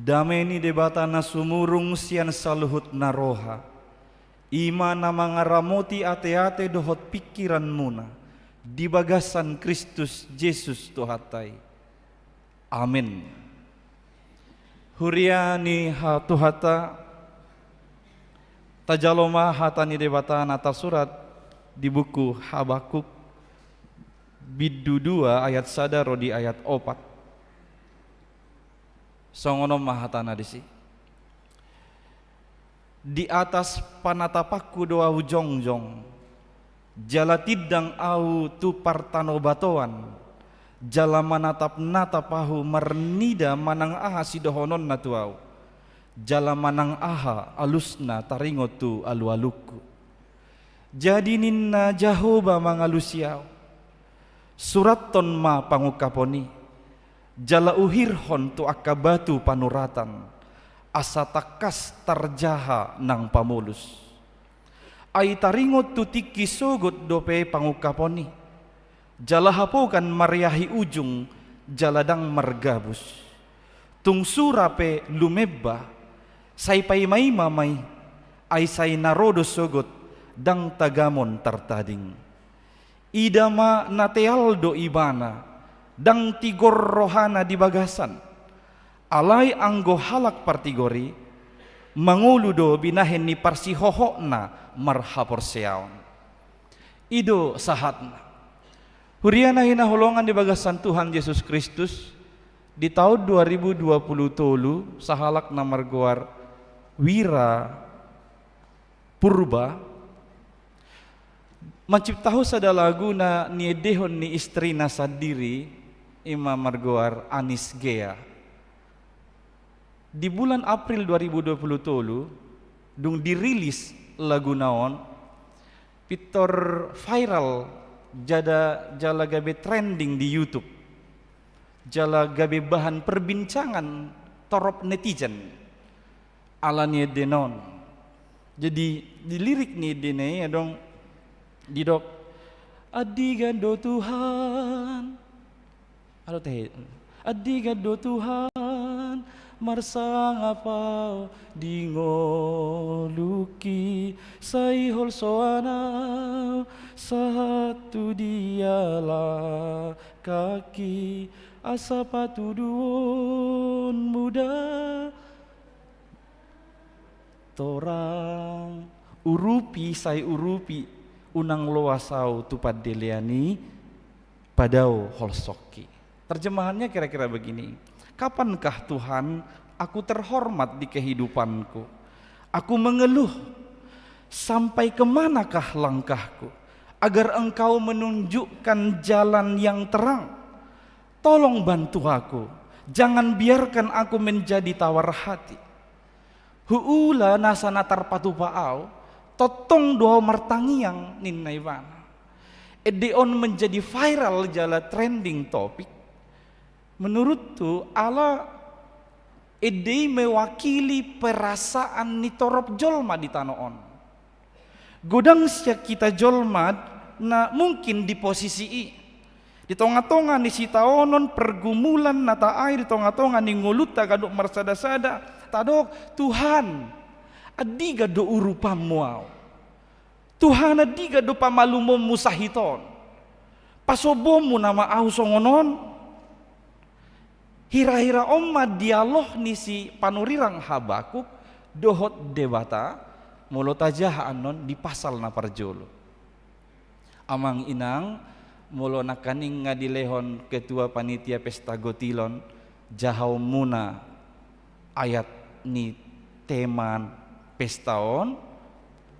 Dame ni Debata na sumurung sian saluhut na roha, i ma na mangaramoti ateate dohot pingkiranmuna di bagasan Kristus Jesus Tuhanta i. Amen. Huria ni ha-, Tuhanta, tajalo ma hata ni Debata na tarsurat di buku Habakuk, bindu dua ayat sada ro di ayat opat. Songon on ma hatana disi. Di atas panatapanku do ahu jongjong, jala tindang ahu tu partanobatoan, jala manatapnatap ahu marnida manang aha sidohononna tu ahu, jala manang aha alusna taringot tu alualungku. Jadi ninna Jahowa mangalusi ahu, surathon ma pangungkapon i, jala uhirhon tu angka batu panuratan, asa tangkas tarjaha nang pamolus. Ai taringot tu tingki sogot dope pangungkapon i, jala hapogan mariahi ujung jala ndang margabus. Tung sura pe lumeba, sai paimaima ma i, ai sai na ro do sogot ndang tagamon tartading. Ida ma na teal do ibana, ndang tigor rohana di bagasan. Alai anggo halak partigor i, mangolu do binahen ni parsihohotna marhaporseaon. I do sahatna. Huria na hinaholongan di bagasan Tuhan Jesus Kristus, di taon dua ribu dua puluh tolu, sahalak na margoar Wira Purba manciptahon sada lagu na niendehon ni istrina sandiri, i ma margoar Anis Gea. Di bulan April dua ribu dua puluh tolu, dung dirilis laguna on, pintor viral jada-, jala gabe trending di YouTube, jala gabe bahan perbincangan torop netizen. Ala niendena on. Jadi, di lirik niendena i adong didok, andigan do Tuhan. Halo tehe. Andigan do Tuhan, marsangap ahu di ngolungki, sai holsoan ahu sahat tu dia langkangki, asa patuduhonmu da torang. Urupi, sai urupi, unang loas ahu tu pandelean i, padao holsongki. Terjemahannya kira-kira begini. Kapankah Tuhan aku terhormat di kehidupanku? Aku mengeluh, sampai ke manakah langkahku? Agar Engkau menunjukkan jalan yang terang. Tolong bantu aku, jangan biarkan aku menjadi tawar hati. Huula nasa na tarpatupa ahu, tongtong do ahu martangiang, ninna ibana. Ende on menjadi viral jala trending topic. Menuruthu, ala ende i mewakili perasaan ni torop jolma di tano on. Godang sian hita jolma na mungkin di posisi i, di tongatonga ni sitaonon pergumulan na taai, di tongatonga ni ngolunta ganup marsadasada, tadok, Tuhan, andigan do urupanmu au? Tuhan, andigan do pamalumonmu sahit on? Pasombuonmu nama au songon on? Hirahira on ma dialog ni si panurirang Habakuk dohot Debata, molo tajaha annon di pasal na parjolo. Amang inang, molo nangkaning nga dilehon ketua panitia pesta gotilon, jahaonmuna ayat ni tema pesta on,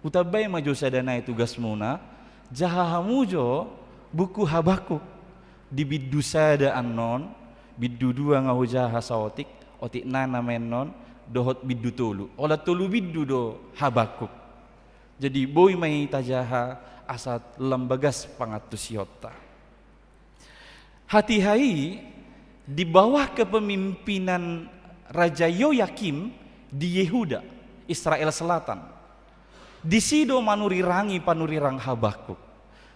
hutambai ma jo sada nai tugasmuna, jaha hamu jo buku Habakuk. Di bindu sada annon, bindu dua nga hujaha saotik, otik nai na menon, dohot bindu tolu. Holan tolu bindu do Habakuk. Jadi boi ma i tajaha asa lam bagas pangantusionta. Hatiha i di bawah kepemimpinan Raja Yoyakim di Yehuda, Israel Selatan. Disi do manurirangi panurirang Habakuk.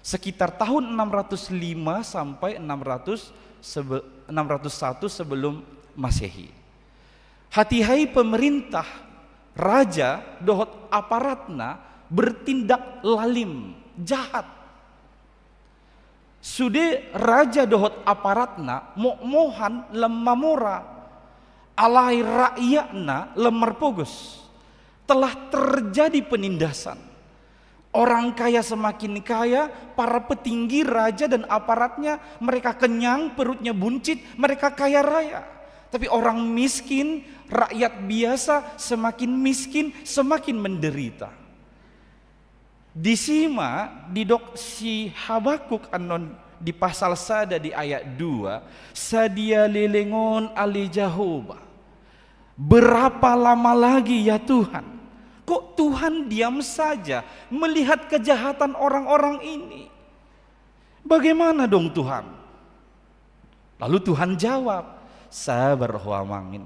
Sekitar tahun enam ratus lima sampai enam ratus sebe-, enam ratus satu sebelum Masehi. Hatiha i pemerintah, raja dohot aparatna bertindak lalim, jahat. Sude raja dohot aparatna mokmohan lam mamora, alai rakyatna lam marpogos. Telah terjadi penindasan. Orang kaya semakin kaya, para petinggi, raja dan aparatnya, mereka kenyang, perutnya buncit, mereka kaya raya. Tapi orang miskin, rakyat biasa, semakin miskin, semakin menderita. Disi ma didok si Habakuk annon di pasal sada di ayat dua, sadia leleng on ale Jahowa? Berapa lama lagi ya Tuhan? Kok Tuhan diam saja melihat kejahatan orang-orang ini? Bagaimana dong Tuhan? Lalu Tuhan jawab, sabar ho amang,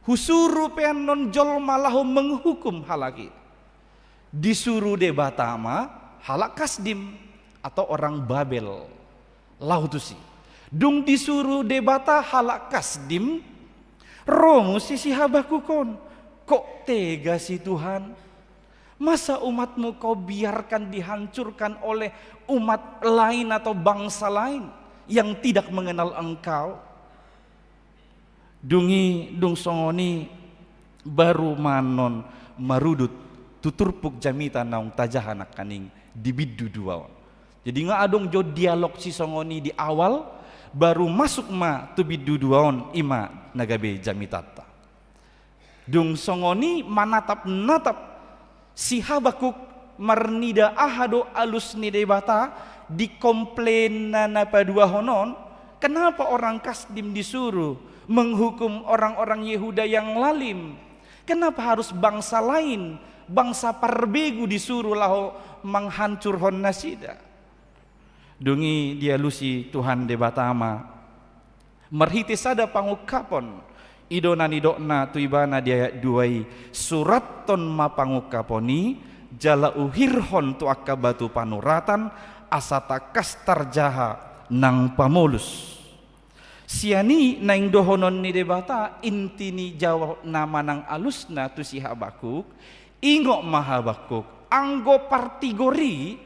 husuru pe annon jolma laho menghukum halak i. Disuru Debata ma halak Kasdim atau orang Babel laho tusi. Dung disuru Debata halak Kasdim, ro muse si Habakuk on. Kok tega sih Tuhan? Masa umat-Mu Kau biarkan dihancurkan oleh umat lain atau bangsa lain yang tidak mengenal Engkau? Dung i, dung songon i, baru ma annon marudut tu turpuk jamita naung tajaha nangkaning di bindu dua on. Jadi nga adong jo dialog sisongon i di awal, baru masuk ma tu bindu dua on, i ma na gabe jamitanta. Dung songon i manatap-natap si Habakuk marnida aha do alus ni Debata di komplain na paduahon on, kenapa orang Kasdim disuruh menghukum orang-orang Yehuda yang lalim? Kenapa harus bangsa lain, bangsa parbegu disuruh laho manghancurhon nasida? Dung i dialusi Tuhan Debata ma marhite sada pangungkapon, i do na nidokna tu ibana di ayat dua i, surathon ma pangungkapon i, jala uhirhon tu angka batu panuratan, asa tangkas tarjaha nang pamolus. Sian i naeng dohonon ni Debata, inti ni jawab na manang alusna tu si Habakuk, ingot ma Habakuk, anggo partigor i,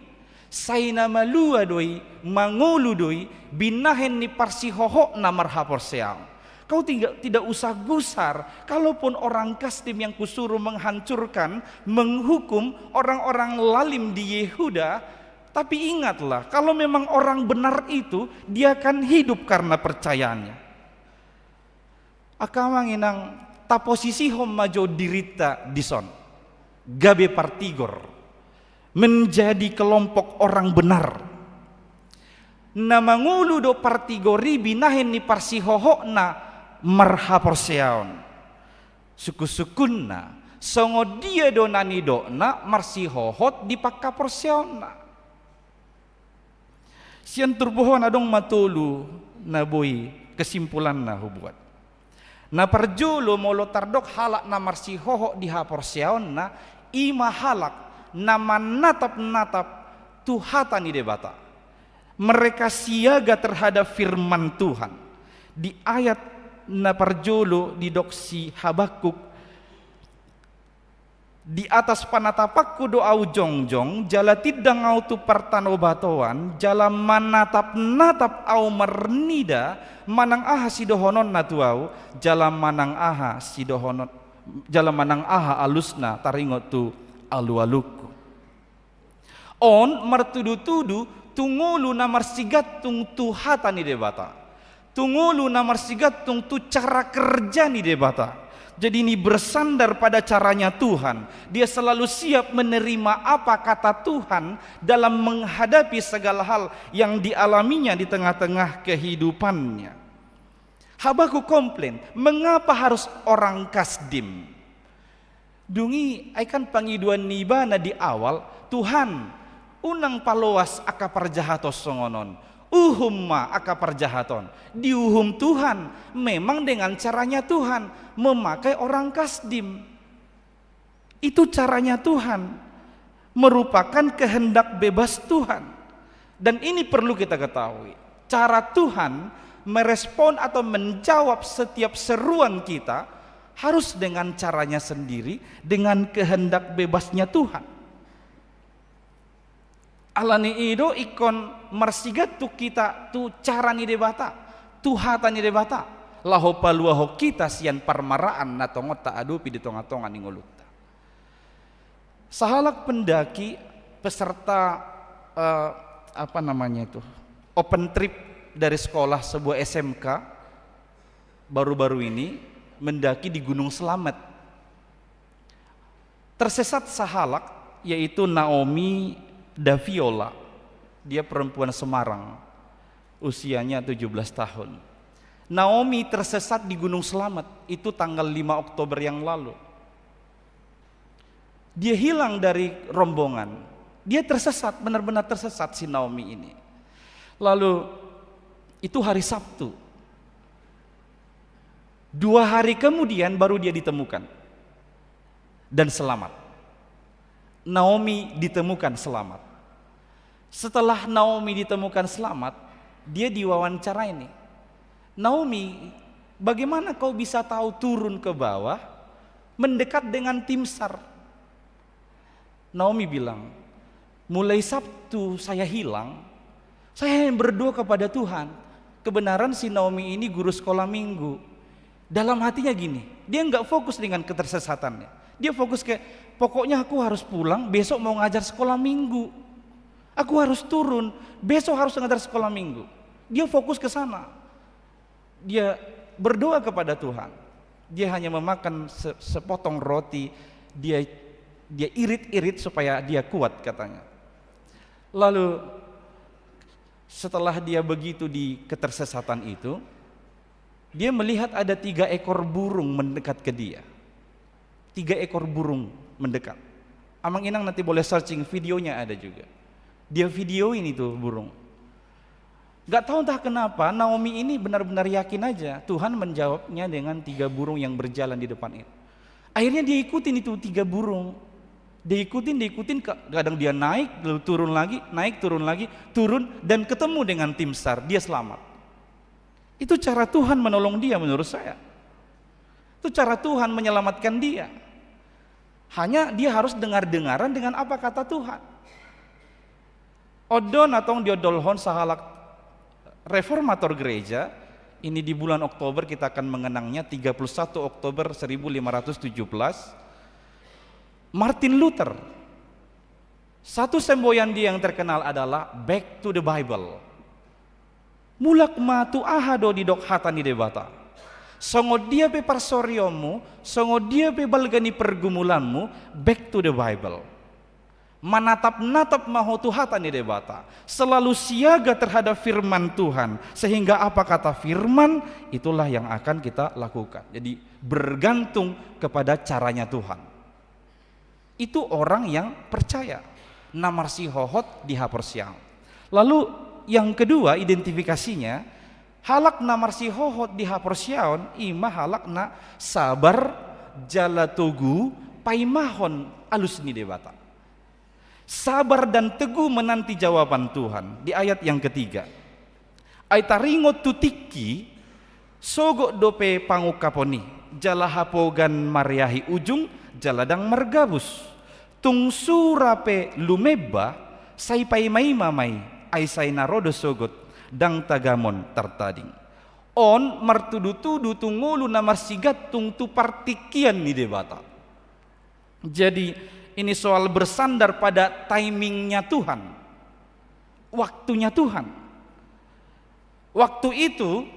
sai na malua do i, mangolu do i, binahen ni parsihohotna marhaporseaon. Kau tidak, tidak usah gusar, kalaupun orang Kasdim yang kusuruh menghancurkan, menghukum orang-orang lalim di Yehuda, tapi ingatlah, kalau memang orang benar itu, dia akan hidup karena percayaannya. Angka amang inang, taposisihon ma jo dirinta dison, gabe partigor, menjadi kelompok orang benar. Na mangolu do partigor i binahen ni parsihohotna marhaporseaon. Sungkunsungkunna, songon dia do na nidokna marsihohot di panghaporseaonna? Sian turpuk on adong ma tolu na boi kesimpulanna hubuat. Na parjolo, molo tardok halak na marsihohot di haporseaonna, i ma halak na manatap-natap tu hata ni Debata. Mereka siaga terhadap firman Tuhan. Di ayat na parjolo didok si Habakuk, "Di atas panatapanku do ahu jongjong, jala tindang ahu tu partanobatoan, jala manatap-natap ahu marnida, manang aha sidohononna tu ahu, jala manang aha sidohonon, jala manang aha alusna taringot tu alu-alungku." On martudu-tudu tu ngolu na marsigantung tu hata ni Debata, tu ngolu na marsigantung tu cara kerja ni Debata. Jadi, ini bersandar pada caranya Tuhan. Dia selalu siap menerima apa kata Tuhan dalam menghadapi segala hal yang dialaminya di tengah-tengah kehidupannya. Habakuk komplain, "Mengapa harus orang Kasdim?" Dung i, ai kan pangidoan ni ibana di awal, "Tuhan, unang paloas angka parjahat on songon on. Uhum ma angka parjahat on." Diuhum Tuhan, memang dengan caranya Tuhan, memakai orang Kasdim. Itu caranya Tuhan, merupakan kehendak bebas Tuhan. Dan ini perlu kita ketahui. Cara Tuhan merespon atau menjawab setiap seruan kita harus dengan caranya sendiri, dengan kehendak bebasnya Tuhan. Ala ni i do ingkon marsigantung hita tu cara ni Debata, tu hata ni Debata, laho paluahon hita sian parmaraan na tongon taadopi di tonga-tonga ni ngolunta. Sahalak pendaki, peserta, eh, apa namanya itu, open trip dari sekolah, sebuah S M K, baru-baru ini mendaki di Gunung Selamet. Tersesat sahalak, yaitu Naomi Daviola. Dia perempuan Semarang, usianya tujuh belas tahun. Naomi tersesat di Gunung Selamet, itu tanggal lima Oktober yang lalu. Dia hilang dari rombongan. Dia tersesat, benar-benar tersesat si Naomi ini. Lalu, itu hari Sabtu. Dua hari kemudian baru dia ditemukan dan selamat. Naomi ditemukan selamat. Setelah Naomi ditemukan selamat, dia diwawancarai. "Naomi, bagaimana kau bisa tahu turun ke bawah, mendekat dengan tim SAR?" Naomi bilang, "Mulai Sabtu saya hilang, saya hanya berdoa kepada Tuhan." Kebenaran si Naomi ini guru sekolah minggu. Dalam hatinya gini, dia nggak fokus dengan ketersesatannya. Dia fokus kayak, "Pokoknya aku harus pulang, besok mau ngajar sekolah minggu. Aku harus turun, besok harus ngajar sekolah minggu." Dia fokus ke sana. Dia berdoa kepada Tuhan. Dia hanya memakan se-, sepotong roti, dia, dia irit-irit supaya dia kuat, katanya. Lalu, setelah dia begitu di ketersesatan itu, dia melihat ada tiga ekor burung mendekat ke dia. Tiga ekor burung mendekat. Amang Inang nanti boleh searching, videonya ada juga. Dia videoin itu burung. Gak tahu entah kenapa, Naomi ini benar-benar yakin aja Tuhan menjawabnya dengan tiga burung yang berjalan di depan itu. Akhirnya dia ikutin itu tiga burung. Dia ikutin, dia ikutin, ka-, kadang dia naik, lalu turun lagi, naik, turun lagi, turun, dan ketemu dengan tim SAR. Dia selamat. Itu cara Tuhan menolong dia menurut saya. Itu cara Tuhan menyelamatkan dia. Hanya dia harus dengar-dengaran dengan apa kata Tuhan. On do na tong diondolhon sahalak reformator gereja, ini di bulan Oktober kita akan mengenangnya, tiga puluh satu Oktober seribu lima ratus tujuh belas, Martin Luther. Satu semboyan dia yang terkenal adalah Back to the Bible. Mulak ma tu aha do didok hata ni Debata. Songon dia pe parsorionmu, songon dia pe balga ni pergumulanmu, back to the Bible. Manatap-natap ma ho tu hata ni Debata. Selalu siaga terhadap firman Tuhan. Sehingga apa kata firman, itulah yang akan kita lakukan. Jadi, bergantung kepada caranya Tuhan. Itu orang yang percaya, na marsihohot di haporseaon. Lalu yang kedua, identifikasinya, halak na marsihohot di haporseaon, i ma halak na sabar, jala togu, paimahon alus ni Debata. Sabar dan teguh menanti jawaban Tuhan, di ayat yang ketiga. Ai taringot tu tingki, sogot dope pangungkapon i, jala hapogan mareahi ujung, jala ndang margabus. Tung sura pe lumeba, sai paimaima ma i, ai sai na ro do sogot, ndang tagamon tartading. On martudutudu tu ngolu na marsigantung tu partingkian ni Debata. Jadi, ini soal bersandar pada timingnya Tuhan, waktunya Tuhan. Waktu itu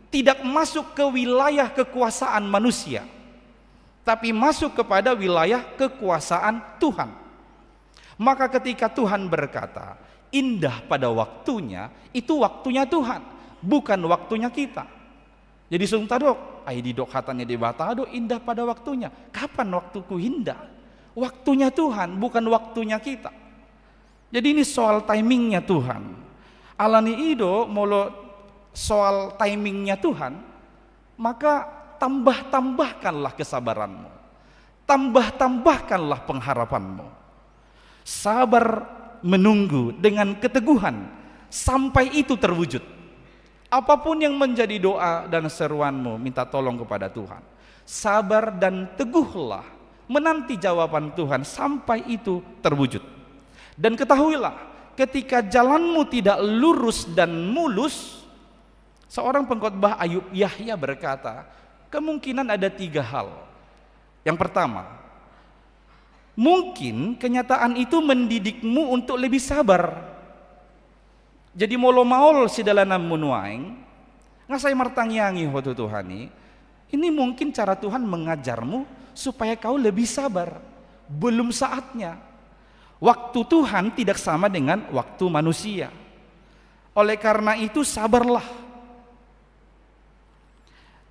tidak masuk ke wilayah kekuasaan manusia, tapi masuk kepada wilayah kekuasaan Tuhan. Maka ketika Tuhan berkata, "Indah pada waktunya," itu waktunya Tuhan, bukan waktunya kita. Jadi sung tadok, ai didok hata ni Debata do indah pada waktunya. Kapan waktuku indah? Waktunya Tuhan, bukan waktunya kita. Jadi ini soal timingnya Tuhan. Alani i do, molo soal timingnya Tuhan, maka tambah-tambahkanlah kesabaranmu. Tambah-tambahkanlah pengharapanmu. Sabar menunggu dengan keteguhan sampai itu terwujud. Apapun yang menjadi doa dan seruanmu, minta tolong kepada Tuhan. Sabar dan teguhlah menanti jawaban Tuhan sampai itu terwujud. Dan ketahuilah, ketika jalanmu tidak lurus dan mulus, seorang pengkhotbah Ayub Yahya berkata, kemungkinan ada tiga hal. Yang pertama, mungkin kenyataan itu mendidikmu untuk lebih sabar. Jadi molo maol sidalananmu nuaeng, nga sai martangiangi ho tu Tuhan i, ini mungkin cara Tuhan mengajarmu supaya kau lebih sabar. Belum saatnya. Waktu Tuhan tidak sama dengan waktu manusia. Oleh karena itu, sabarlah.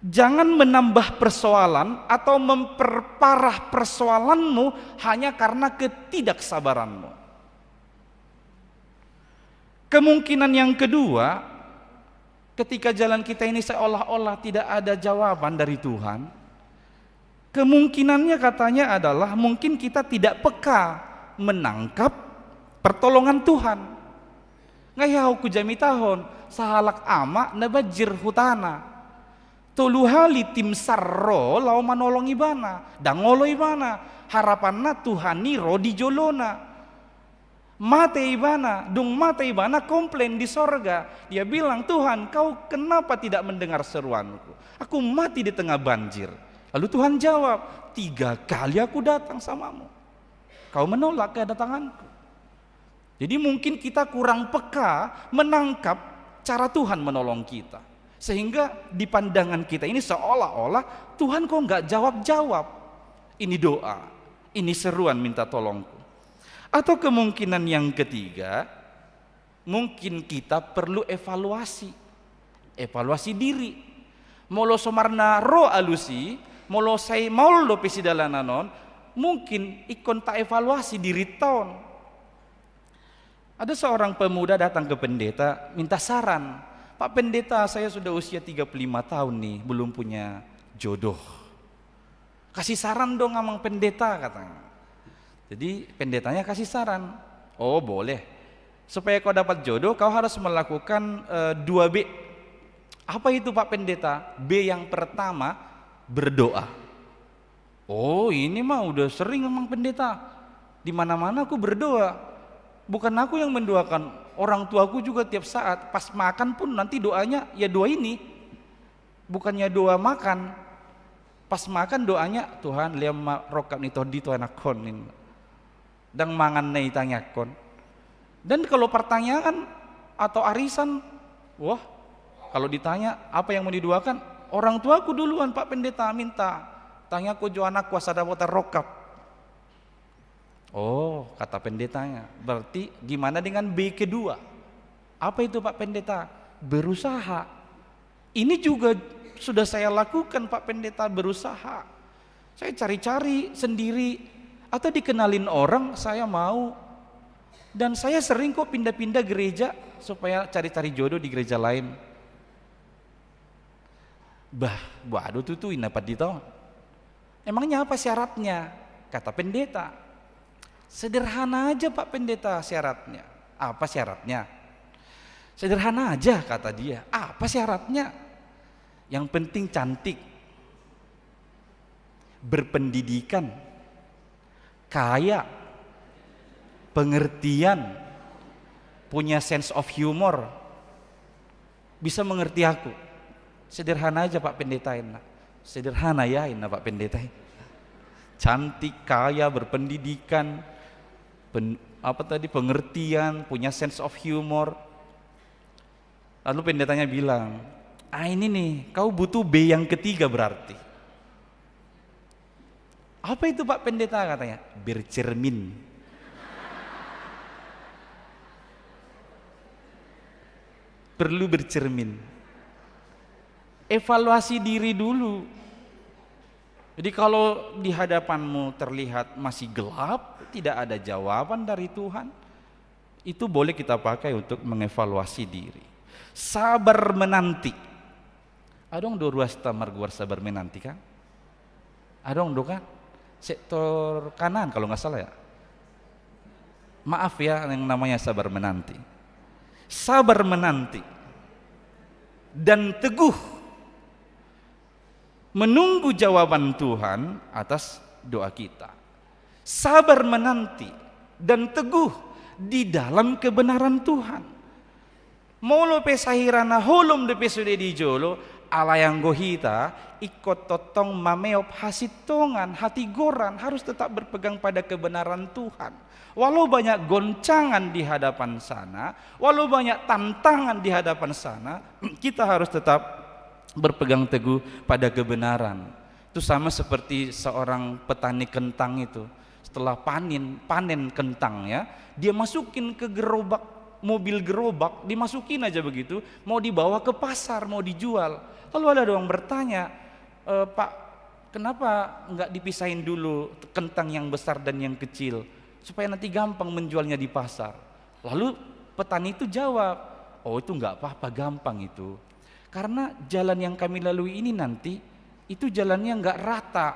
Jangan menambah persoalan atau memperparah persoalanmu hanya karena ketidaksabaranmu. Kemungkinan yang kedua, ketika jalan kita ini seolah-olah tidak ada jawaban dari Tuhan, kemungkinannya katanya adalah mungkin kita tidak peka menangkap pertolongan Tuhan. Nga i ahu hujamitahon, sahalak ama na banjir hutana. Tolu hali tim sar ro laho manolong ibana, ndang olo ibana. Harapanna Tuhan i ro di jolona. Mate ibana, dung mate ibana komplain di sorga. Dia bilang, "Tuhan, kau kenapa tidak mendengar seruanku? Aku mati di tengah banjir." Lalu Tuhan jawab, "Tiga kali aku datang samamu. Kau menolak kedatanganku." Jadi mungkin kita kurang peka menangkap cara Tuhan menolong kita. Sehingga di pandangan kita ini seolah-olah Tuhan kok nggak jawab-jawab ini doa, ini seruan minta tolongku. Atau kemungkinan yang ketiga, mungkin kita perlu evaluasi. Evaluasi diri. Molo somarna ro alus i, molo sai maol dope sidalanan on, mungkin ingkon taevaluasi dirinta on. Ada seorang pemuda datang ke pendeta, minta saran. "Pak Pendeta, saya sudah usia tiga puluh lima tahun nih, belum punya jodoh. Kasih saran dong, Amang Pendeta," katanya. Jadi pendetanya kasih saran. "Oh, boleh. Supaya kau dapat jodoh, kau harus melakukan, eh, dua B." "Apa itu, Pak Pendeta?" "B yang pertama, berdoa." "Oh, ini mah udah sering, Amang Pendeta. Di mana-mana aku berdoa. Bukan aku yang mendoakan, orang tuaku juga tiap saat. Pas makan pun nanti doanya ya doa ini. Bukannya doa makan. Pas makan doanya, 'Tuhan, lehon ma rongkap ni tondi tu anakkon,' ninna. Ndang mangan na itangiangkon." Dan kalau pertanyaan atau arisan, wah, kalau ditanya, "Apa yang mau didoakan?" "Orang tuaku duluan, Pak Pendeta, minta. Tangiangkon jo anakku asa dapotan rongkap." "Oh," kata pendetanya, "berarti gimana dengan B kedua?" "Apa itu, Pak Pendeta?" "Berusaha." "Ini juga sudah saya lakukan, Pak Pendeta, berusaha. Saya cari-cari sendiri, atau dikenalin orang, saya mau. Dan saya sering kok pindah-pindah gereja supaya cari-cari jodoh di gereja lain." "Bah, boha do tutu," ninna pandita on. "Emangnya apa syaratnya?" Kata pendeta, Sederhana aja, Pak Pendeta, syaratnya. Apa syaratnya? Sederhana aja, kata dia. Apa syaratnya? Yang penting cantik, berpendidikan, kaya, pengertian, punya sense of humor, bisa mengerti aku. Sederhana aja, Pak Pendeta, inna. Sederhana ya, inna Pak Pendeta. Cantik, kaya, berpendidikan, pen-, apa tadi, pengertian, punya sense of humor. Lalu pendetanya bilang, "Ah, ini nih, kau butuh B yang ketiga berarti." "Apa itu, Pak Pendeta?" katanya. "Bercermin. Perlu bercermin. Evaluasi diri dulu." Jadi, kalau di hadapanmu terlihat masih gelap, tidak ada jawaban dari Tuhan, itu boleh kita pakai untuk mengevaluasi diri. Sabar menanti. Adong do ruasta margoar sabar menanti, kan? Adong do, kan? Sektor kanan, kalau nggak salah, ya. Maaf ya, yang namanya sabar menanti. Sabar menanti dan teguh menunggu jawaban Tuhan atas doa kita. Sabar menanti dan teguh di dalam kebenaran Tuhan. Molo pe sahira na holom dope sude di jolo, alai anggo hita ingkon tongtong mameop hasintongan, hatigoran, harus tetap berpegang pada kebenaran Tuhan. Walau banyak goncangan di hadapan sana, walau banyak tantangan di hadapan sana, kita harus tetap berpegang teguh pada kebenaran. Itu sama seperti seorang petani kentang itu. Setelah panen, panen kentangnya, dia masukin ke gerobak, mobil gerobak, dimasukin aja begitu, mau dibawa ke pasar, mau dijual. Lalu ada orang bertanya, "Eh, Pak, kenapa nggak dipisahin dulu kentang yang besar dan yang kecil, supaya nanti gampang menjualnya di pasar?" Lalu petani itu jawab, "Oh, itu nggak apa-apa, gampang itu. Karena jalan yang kami lalui ini nanti, itu jalannya nggak rata.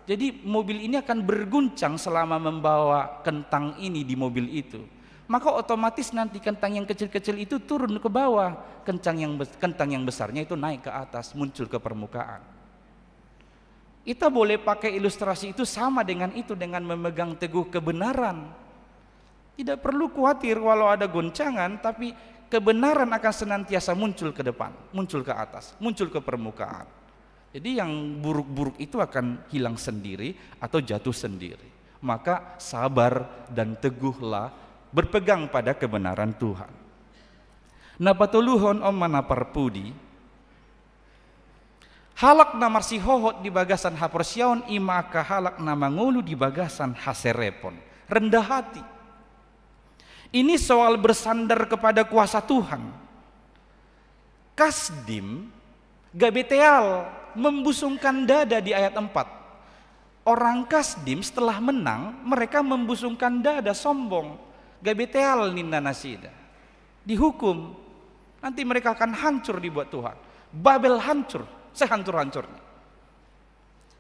Jadi, mobil ini akan berguncang selama membawa kentang ini di mobil itu. Maka otomatis nanti kentang yang kecil-kecil itu turun ke bawah, kentang yang bes-, kentang yang besarnya itu naik ke atas, muncul ke permukaan." Kita boleh pakai ilustrasi itu sama dengan itu, dengan memegang teguh kebenaran. Tidak perlu khawatir walau ada goncangan, tapi kebenaran akan senantiasa muncul ke depan, muncul ke atas, muncul ke permukaan. Jadi, yang buruk-buruk itu akan hilang sendiri atau jatuh sendiri. Maka sabar dan teguhlah, berpegang pada kebenaran Tuhan. Na patoluhon, on ma na parpudi, halak na marsihohot di bagasan haporseaon i ma angka halak na mangolu di bagasan haserepon, rendah hati. Ini soal bersandar kepada kuasa Tuhan. Kasdim gabe teal, membusungkan dada di ayat empat. Orang Kasdim setelah menang, mereka membusungkan dada, sombong. Gabe teal ninna nasida. Dihukum. Nanti mereka akan hancur dibuat Tuhan. Babel hancur, sehancur-hancurnya.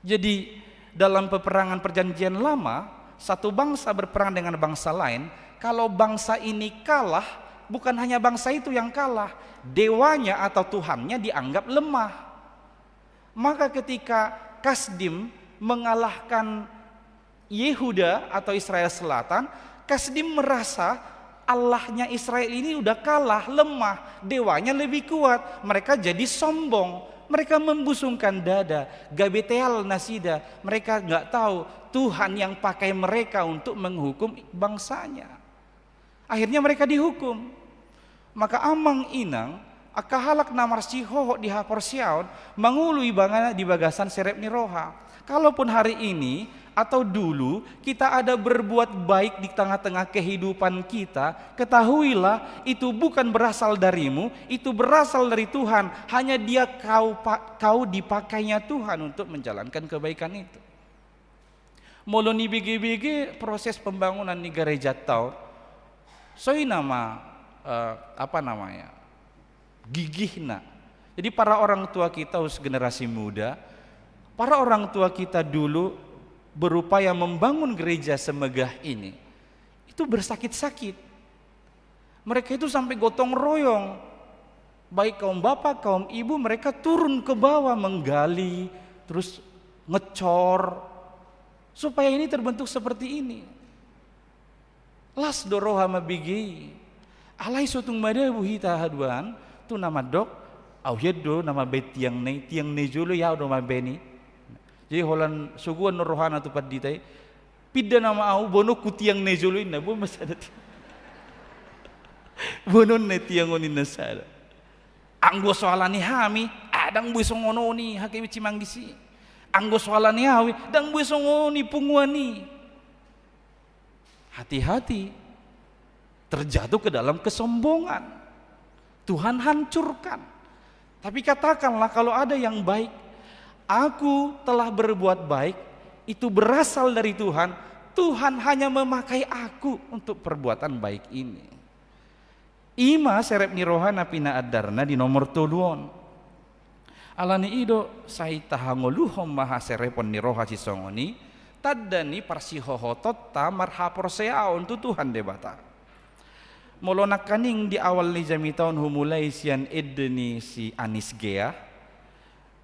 Jadi, dalam peperangan Perjanjian Lama, satu bangsa berperang dengan bangsa lain, kalau bangsa ini kalah, bukan hanya bangsa itu yang kalah, dewanya atau Tuhannya dianggap lemah. Maka ketika Kasdim mengalahkan Yehuda atau Israel Selatan, Kasdim merasa Allahnya Israel ini udah kalah, lemah, dewanya lebih kuat. Mereka jadi sombong, mereka membusungkan dada, gabe teal nasida. Mereka nggak tahu Tuhan yang pakai mereka untuk menghukum bangsanya. Akhirnya mereka dihukum. Maka amang inang, angka halak na marsihohot di haporseaon, mangolu ibana di bagasan serep ni roha. Kalaupun hari ini atau dulu kita ada berbuat baik di tengah-tengah kehidupan kita, ketahuilah itu bukan berasal darimu, itu berasal dari Tuhan. Hanya Dia kau pa-, kau dipakainya Tuhan untuk menjalankan kebaikan itu. Molo nibege-bege proses pembangunan ni garejanta on, songon i nama, eh, apa namanya, gigihna. Jadi, para orang tua kita, khusus generasi muda, para orang tua kita dulu berupaya membangun gereja semegah ini. itu bersakit-sakit. Mereka itu sampai gotong royong. Baik kaum bapak, kaum ibu, mereka turun ke bawah menggali, terus ngecor. Supaya ini terbentuk seperti ini. Las do roha mambege i. Alai so tung madabu hita haduan, tu na mandok, au hian do na mambaen tiang na i, tiang na i jolo i au do mambaen i. Jadi holan sogoan do rohana tu pandita i, pinda nama au, boanonku tiang na i jolo i, na boan ma sada tiang. Boanonna tiang on ninna sada. Anggo so alani hami, ah, ndang boi songon on i, H K B C Manggis i. Anggo so alani au i, ndang boi songon on i punguan i. Hati-hati terjatuh ke dalam kesombongan. Tuhan hancurkan. Tapi katakanlah kalau ada yang baik, "Aku telah berbuat baik," itu berasal dari Tuhan. Tuhan hanya memakai aku untuk perbuatan baik ini. I ma serep ni roha na pinaandarna di nomor tolu on. Alani i do sai tahangoluhon ma haserepon ni roha sisongon i, tanda ni parsihohotonta marhaporseaon tu Tuhan Debata. Molo nangkaning di awal ni jamita on humulai sian ende ni si Anis Gea,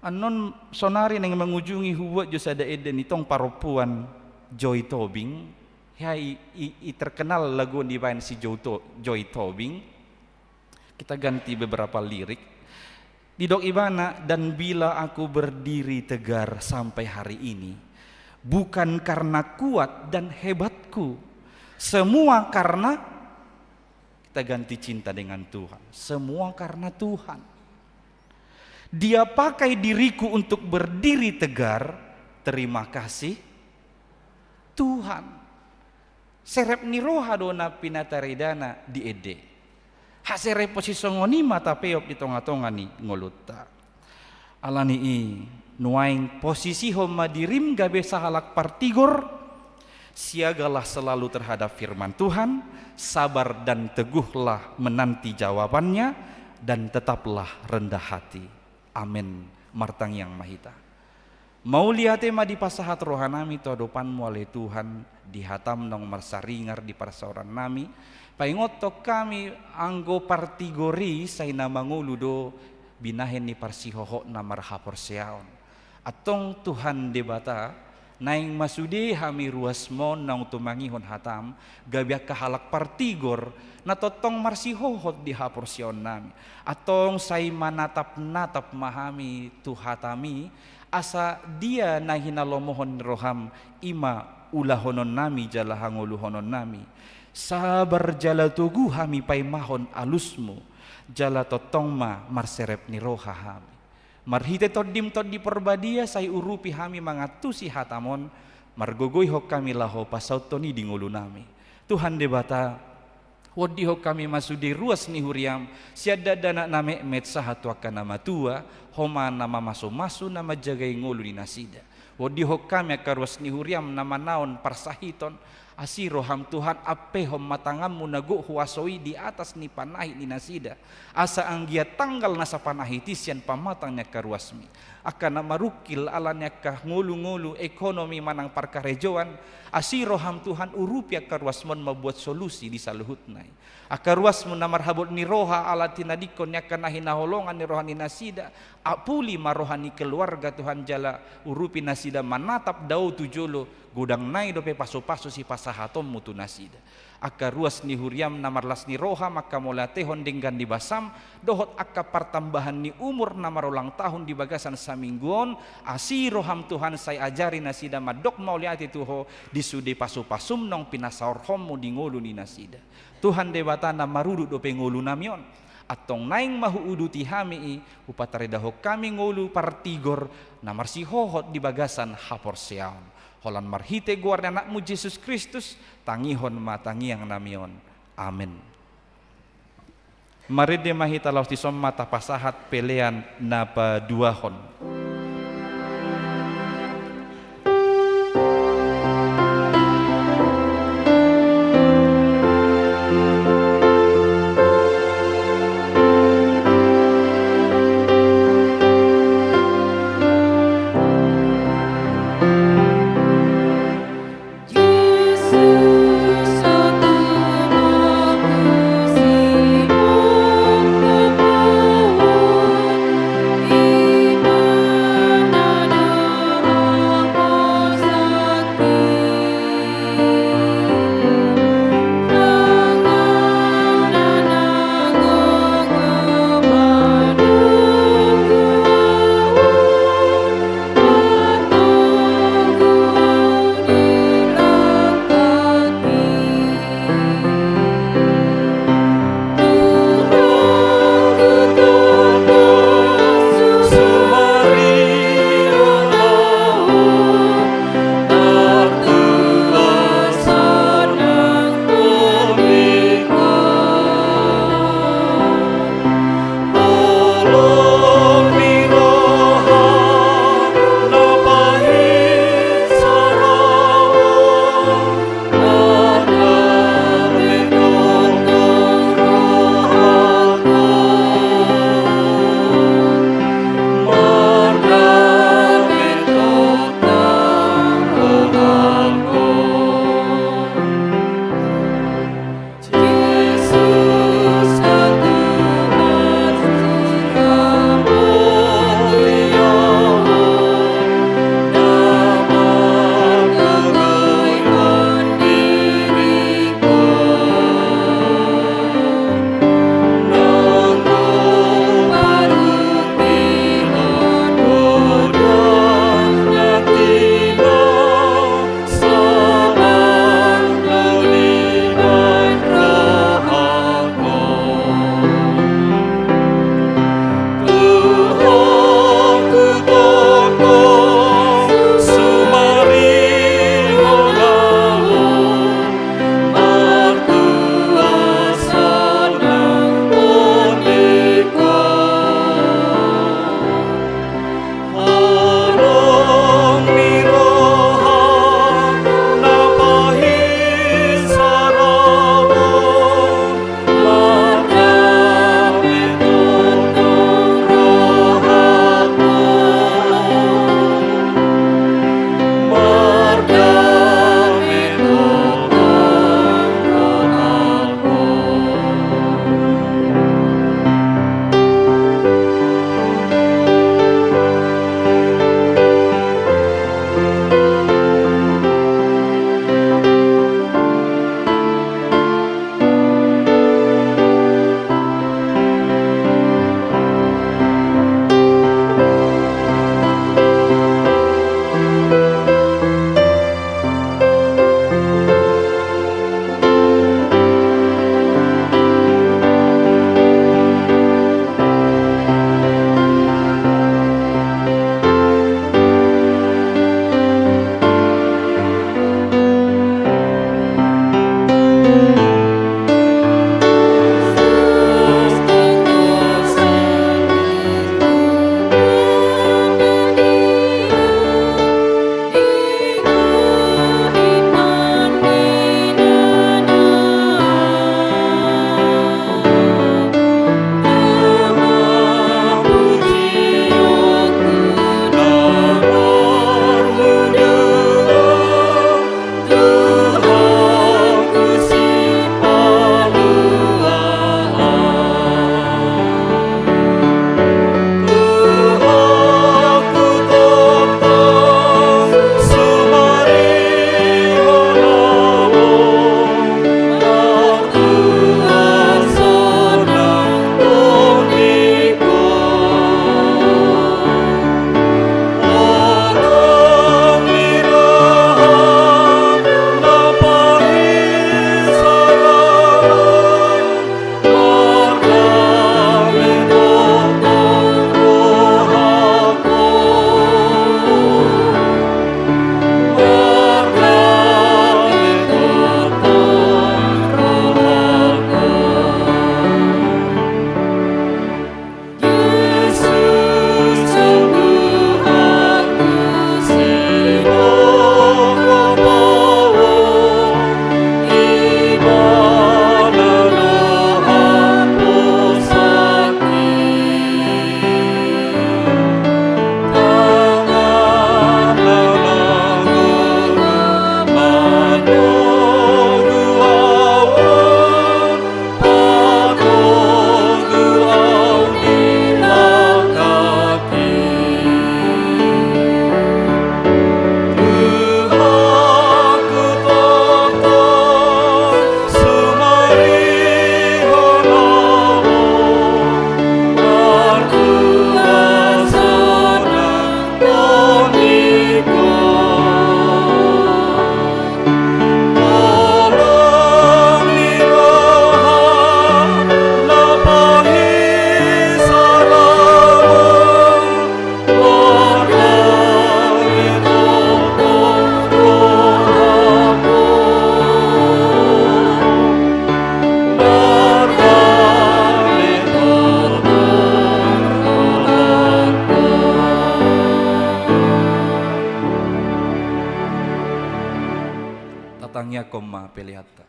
annon sonari naeng mangujungi hubuat jo sada ende ni tong parompuan Joy Tobing, hea i, i, i terkenal lagu on dibaen si Joy To-, Joy Tobing. Kita ganti beberapa lirik. Didok ibana, "Dan bila aku berdiri tegar sampai hari ini, bukan karena kuat dan hebatku, semua karena," kita ganti, "cinta dengan Tuhan." Semua karena Tuhan. Dia pakai diriku untuk berdiri tegar. Terima kasih, Tuhan. Serep ni roha do na pinataridana di ende. Haserepon sisongon i ma tapeop di tonga-tonga ni ngolunta. Alani i, nuaeng posisihon ma dirim gabe sahalak partigor, siagalah selalu terhadap firman Tuhan, sabar dan teguhlah menanti jawabannya, dan tetaplah rendah hati. Amen. Martangiang ma hita. Mauliate ma dipasahat rohanami tu adopanmu ale Tuhan, di hatam naung marsaringar di parsaorannami, paingothon hami anggo partigor i sai na mangolu do binahen ni parsihohot na marhaporseaon. Antong Tuhan Debata, naeng ma sude hami ruasmon naung tumangihon hatam, gabe angka halak partigor, na tongtong marsihohot di haporseaonnami. Antong sai manatap-natap ma hami tu hatami, asa dia na hinalomohon ni roham i ma ulahononnami jala hangoluhononnami. Sabar jala togu hami paimahon alusmu, jala tongtong ma marserep ni roha hami. Marhite Tondim Tondi Porbadia sai urupi hami mangantusi hatam on, margogoihon hami laho pasauthon i di ngolunami. Tuhan Debata, huondihon hami ma sude ruas ni huriam, sian dakdanak na metmet sahat tu angka na matua, Ho ma na mamasumasu na manjagai ngolu ni nasida. Huondihon hami angka ruas ni huriam na manaon parsahiton, asi roham Tuhan ampehon ma tanganmu na gok huaso i di atas ni panahit ni nasida, asa anggiat tanggal na sapanahit i sian pamatang ni angka ruasmi. Angka na marungkil ala ni angka ngolu-ngolu ekonomi manang parkarejoan, asi roham Tuhan urupi angka ruasmon mambuat solusi di saluhutna i. Angka ruasmu na marhabot ni roha ala tinadingkon ni angka na hinaholongan ni roha ni nasida, apuli ma roha ni keluarga Tuhan jala urupi nasida manatap dao tu jolo, godang nai dope pasu-pasu sipasahatonmu tu nasida. Angka ruas ni huriam na marlas ni roha mangkamauliatehon denggan ni basam, dohot angka partambahan ni umur na marulang tahun di bagasan saminggu on, asi roham Tuhan sai ajari nasida mandok mauliate tu Ho di sude pasu-pasum naung pinasaorhonmu di ngolu ni nasida. Tuhan Debata na marudut dope ngolunami on. Antong naeng ma huuduti hami i, hupataridahon hami ngolu partigor na marsihohot di bagasan haporseaon. Holan marhite goar ni Anakmu Jesus Kristus, tangihon ma tangiangnami on. Amen. Marende ma hita laos dison ma tapasahat pelean na paduahon. Hamu ma peleanta.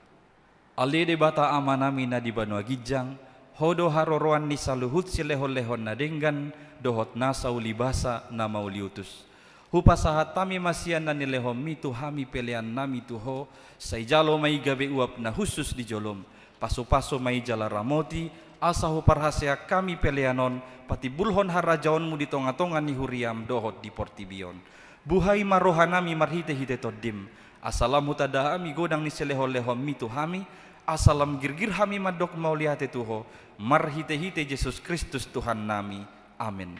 Ale Debata Amanami na di banua ginjang, Ho do haroroan ni saluhut silehon-lehon na denggan dohot nasa ulibasa na mauliutus. Hupasahat hami ma sian na nilehonMi tu hami peleannami tu Ho, sai jalo ma i gabe uap na hushus di joloM. Pasu-pasu ma i jala ramoti, asa huparhaseang hami pelean on patimbulhon harajaonMu di tonga-tonga ni huriaM dohot di portibi on. Buhai ma rohanami marhite-hite TondiM, asa lam hutanda hami godang ni silehon-lehonMi tu hami, asa lam girgir hami mandok mauliate tu Ho, marhite-hite Jesus Kristus Tuhannami. Amen.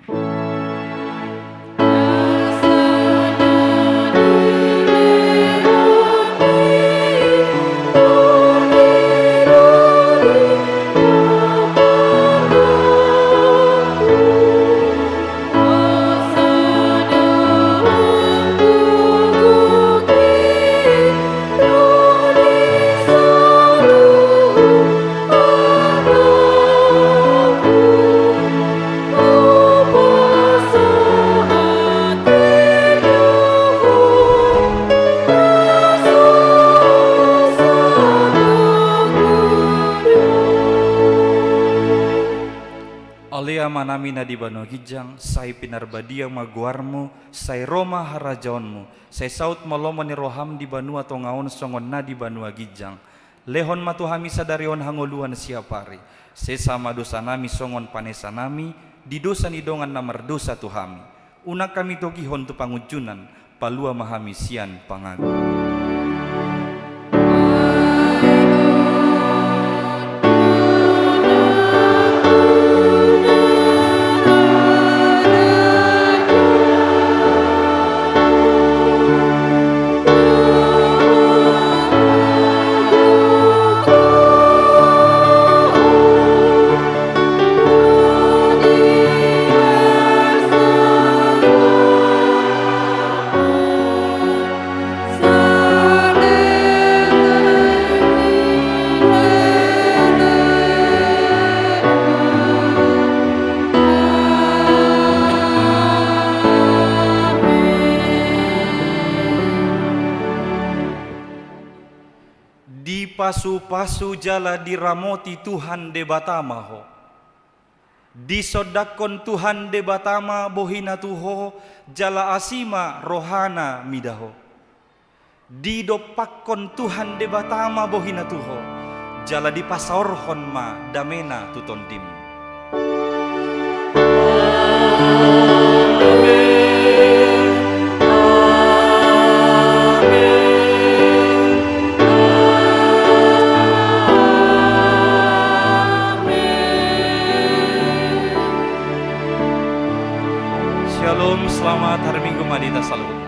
Ale Amanami na di banua ginjang, sai pinarbadia ma goarMu, sai ro ma harajaonMu, sai saut ma lomo ni rohaM di banua tonga on songon na di banua ginjang. Lehon ma tu hami sadari on hangoluan siapari. Sesa ma dosanami songon panesanami di dosa ni dongan na mardosa tu hami. Unang hami togihon tu pangunjunan, palua ma hami sian pangago. Dipasu-pasu jala diramoti Tuhan Debata ma ho. Disondangkon Tuhan Debata ma bohiNa tu ho, jala asi ma rohaNa mida ho. Didompakkon Tuhan Debata ma bohiNa tu ho, jala dipasaorhon ma dameNa tu tondim. Amen. Amen. Amen. Shalom, selamat hari Minggu ma di hita saluhut.